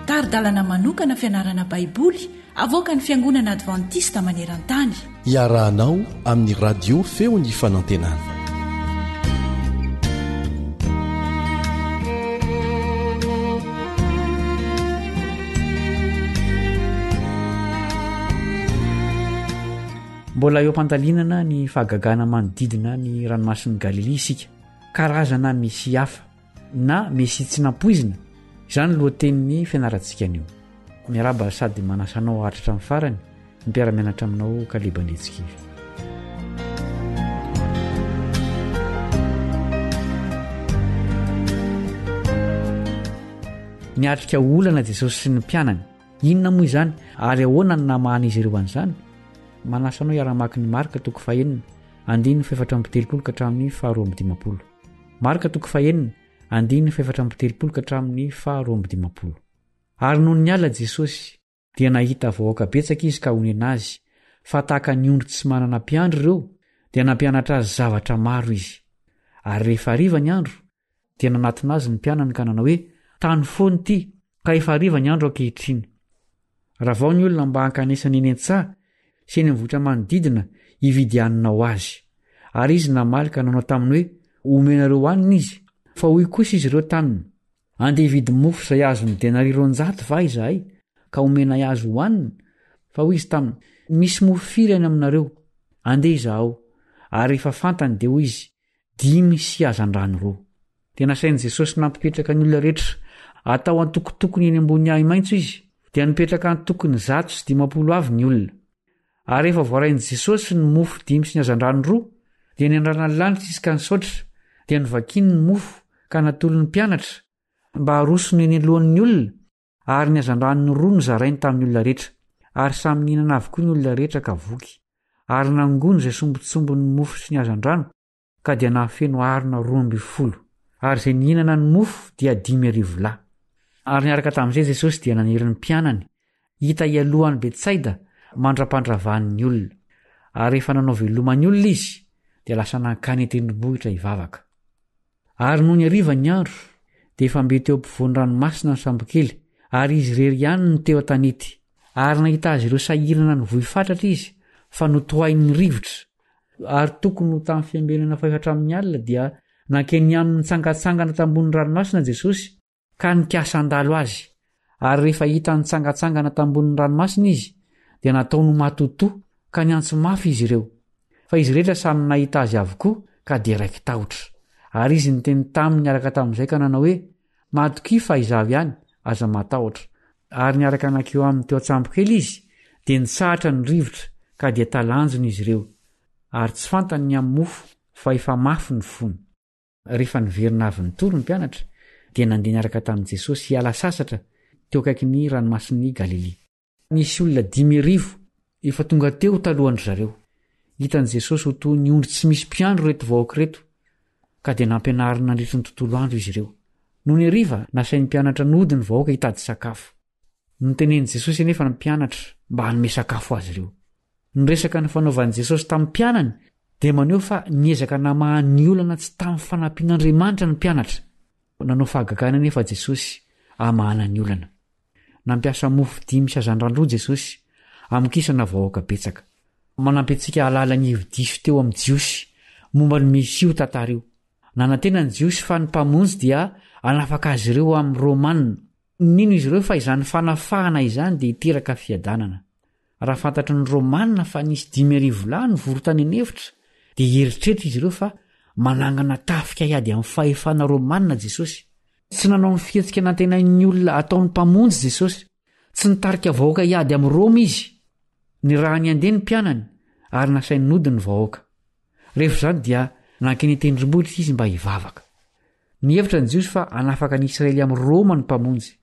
Tari-dalana manokana fianarana Baiboly avoakan'ny Fiangonana Advantista maneran-tany. Iarahanao amin'ny Radio Feon'ny Fanantenana. Mbola eo am-pandalinana ny fahagagana manodidina ny ranomasin'i Galilia isika. Karazana Mesia hafa. na Mesia tsy nampoizina, izany no lohatenin'ny fianarantsika anio. Miarahaba sady manasa anao haharitra hatramin'ny farany ny mpiara-mianatra aminao Kaleba Andriantsikivy. Niatrika olana Jesosy sy ny mpianany. Inona moa izany ary ahoana no namahan'izy ireo an'izany? Manasa anao hiara-mamaky ny Marka toko fahenina, andininy fahefatra amby telopolo ka hatramin'ny faharoa amby dimampolo. Marka toko fahenina, andininy fahefatra amby telopolo ka hatramin'ny faharoa amby dimampolo. Ary nony niala Jesosy, dia nahita vahoaka betsaka izy ka onena azy, fa tahaka ny ondry tsy manana mpiandry ireo, dia nampianatra azy zavatra maro izy. Ary rehefa hariva ny andro, dia nanatona azy ny mpianany ka nanao hoe, Tany foana ity, ka efa hariva ny andro ankehitriny. Ravao ny olona mba hankanesany eny an-tsaha sy eny amin'ny vohitra manodidina hividy hanina ho azy. Ary izy namaly ka nanao taminy hoe, Omenareo hanina izy. Fa hoy kosa izy ireo taminy, Andeha hividy mofo izay azon'ny denaria 200 va izahay, ka homenay azy hohanina? Fa hoy izy taminy, Misy mofo firy any aminareo? Andeha izahao. Ary rehefa fantany dia hoy izy, Dimy sy hazandrano roa. Dia nasain'i Jesosy nampipetraka ny olona rehetra atao antokotokony eny ambony ahi-maitso izy, dia nipetraka antokony 150 avy ny olona. Ary rehefa voarain'i Jesosy ny mofo dimy sy ny hazandrano roa, dia niandrana ny lanitra izy ka nisaotra, dia novakiny ny mofo ka natolony ny mpianatra, mba harosony eny alohan'ny olona, ary ny hazandrano roa nozarainy tamin'ny olona rehetra. Ary samy nihinana avokoa ny olona rehetra ka voky. Ary nangony izay sombintsombin'ny mofo sy ny hazandrano, ka dia nahafeno harona 12. Ary izay nihinana ny mofo dia 5000 lahy. Ary niaraka tamin'izay Jesosy dia nanery ny mpianany hita hialoha an'i Betsaida mandra-pandravany ny olona. Ary rehefa nanao veloma ny olona izy, dia lasa nankany an-tendrombohitra hivavaka. Ary nony hariva ny andro, dia efa mbe teo ampovoan'ny ranomasina ny sambokely, ary izy irery ihany no teo an-tanety. Ary nahita azy ireo sahirana nivoy fatratra izy, fa notohain'ny rivotra. Ary tokony ho tamin'ny fiambenana fahefatra amin'ny alina dia nankeny aminy nitsangantsangana tambonin'ny ranomasina Jesosy, ka nikasa handalo azy. Ary rehefa hita nitsangantsangana tambonin'ny ranomasina izy, dia nataony ho matotoa, ka niantso mafy izy ireo. Fa izy rehetra samy nahita azy avokoa, ka dia raiki-tahotra. Ary izy niteny taminy niaraka tamin'izay ka nanao hoe, Matokia fa izaho ihany, aza matahotra. Ary niaraka nankeo aminy teo an-tsambokely izy, dia nitsahatra ny rivotra, ka dia talanjona izy ireo. Ary tsy fantany ny amin'ny mofo, fa efa mafy ny fony. Rehefa niverina avy nitory ny mpianatra, dia nandeha niaraka tamin'i Jesosy hiala sasatra teo akaikin'ny Ranomasin'i Galilia. Nisy olona 5000 efa tonga teo talohan-dry zareo. Hitan'i Jesosy ho toy ny ondry tsy misy mpiandry ireto vahoaka ireto, ka dia nampianariny nandritry ny tontolo andro izy ireo. Nony hariva, nasain'ny mpianatra nody ny vahoaka hitady sakafo. Notenenin'i Jesosy anefa ny mpianatra mba hanome sakafo azy ireo. Ny resaka nifanaovan'i Jesosy tamin'ny mpianany dia maneho fa niezaka namaha ny olana tsy tamin'ny fanampian'Andriamanitra ny mpianatra. Nanao fahagagana anefa Jesosy hamahana ny olana. Nampiasa mofo dimy sy hazandrano roa Jesosy hamokisana vahoaka betsaka. Manampy antsika hahalala ny hevi-diso teo amin'ny Jiosy momba ny Mesia io tantara io. Nanantena ny Jiosy fa ny Mpamonjy dia hanafaka azy ireo amin'ny Romana. Nino izy ireo fa izany fanafahana izany dia hiteraka fiadanana. Raha fantatry ny Romana fa nisy 5000 lahy nivory tany an'efitra, dia hieritreritra izy ireo fa manangana tafika hiady amin'ny fahefana romana Jesosy. Tsy nanao ny fihetsika nantenain'ny olona hataon'ny Mpamonjy Jesosy. Tsy nitarika vahoaka hiady amin'i Roma izy. Nirahiny handeha ny mpianany, ary nasainy nody ny vahoaka. Rehefa izany dia nankeny an-tendrombohitra izy mba hivavaka. Nihevitra ny Jiosy fa hanafaka ny Israely amin'i Roma ny Mpamonjy.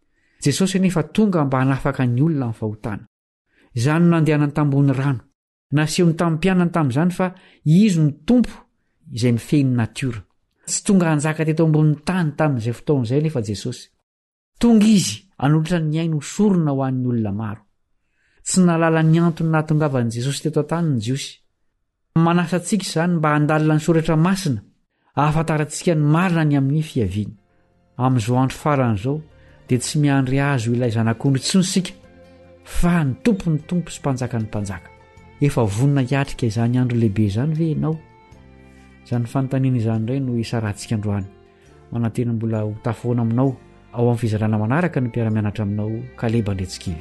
Jesosy anefa tonga mba hanafaka ny olona amin'ny fahotana. Izany no nandehanany tambony rano. Nasehony tamin'ny mpianany tamin'izany fa Izy no Tompo izay mifehy ny natiora. Tsy tonga hanjaka teto ambonin'ny tany tamin'izay fotoana izay anefa Jesosy. Tonga Izy hanolotra ny ainy ho sorona ho an'ny olona maro. Tsy nahalala ny antony nahatongavan'i Jesosy teto an-tany ny Jiosy. Manasa antsika izany mba handalina ny Soratra Masina, ahafantarantsika ny marina ny amin'ny fiaviany. Amin'izao andro farany izao dia tsy miandry azy ho ilay Zanak'ondry intsony isika, fa ny Tompon'ny tompo sy Mpanjakan'ny mpanjaka. Efa vonona hiatrika izany andro lehibe izany ve ianao? Izany fanontaniana izany indray no hisarahantsika androany. Manantena mbola ho tafahoana aminao ao amin'ny fizarana manaraka ny mpiara-mianatra aminao Kaleba Andriantsikivy.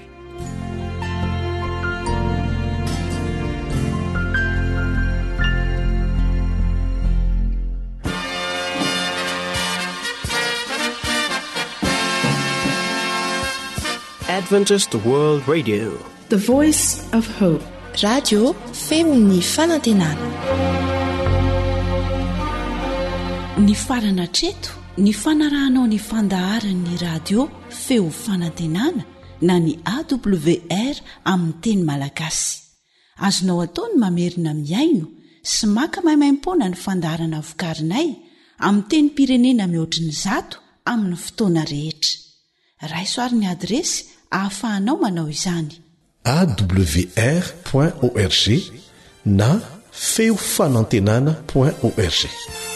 Adventist World Radio. The Voice of Hope. Radio feon'ny fanantenana. Nifarana hatreto ny fanarahanao ny fandaharan'ny radio feo fanantenana na ny AWR amin'ny teny malagasy. Azonao atao ny mamerina mihaino sy maka maimaimpoana ny fandaharana vokarinay amin'ny tenim-pirenena mihoatry ny zato amin'ny fotoana rehetra. Raiso ary ny adiresy ahafahanao manao izany. Awr point org na feo fanantenana point org.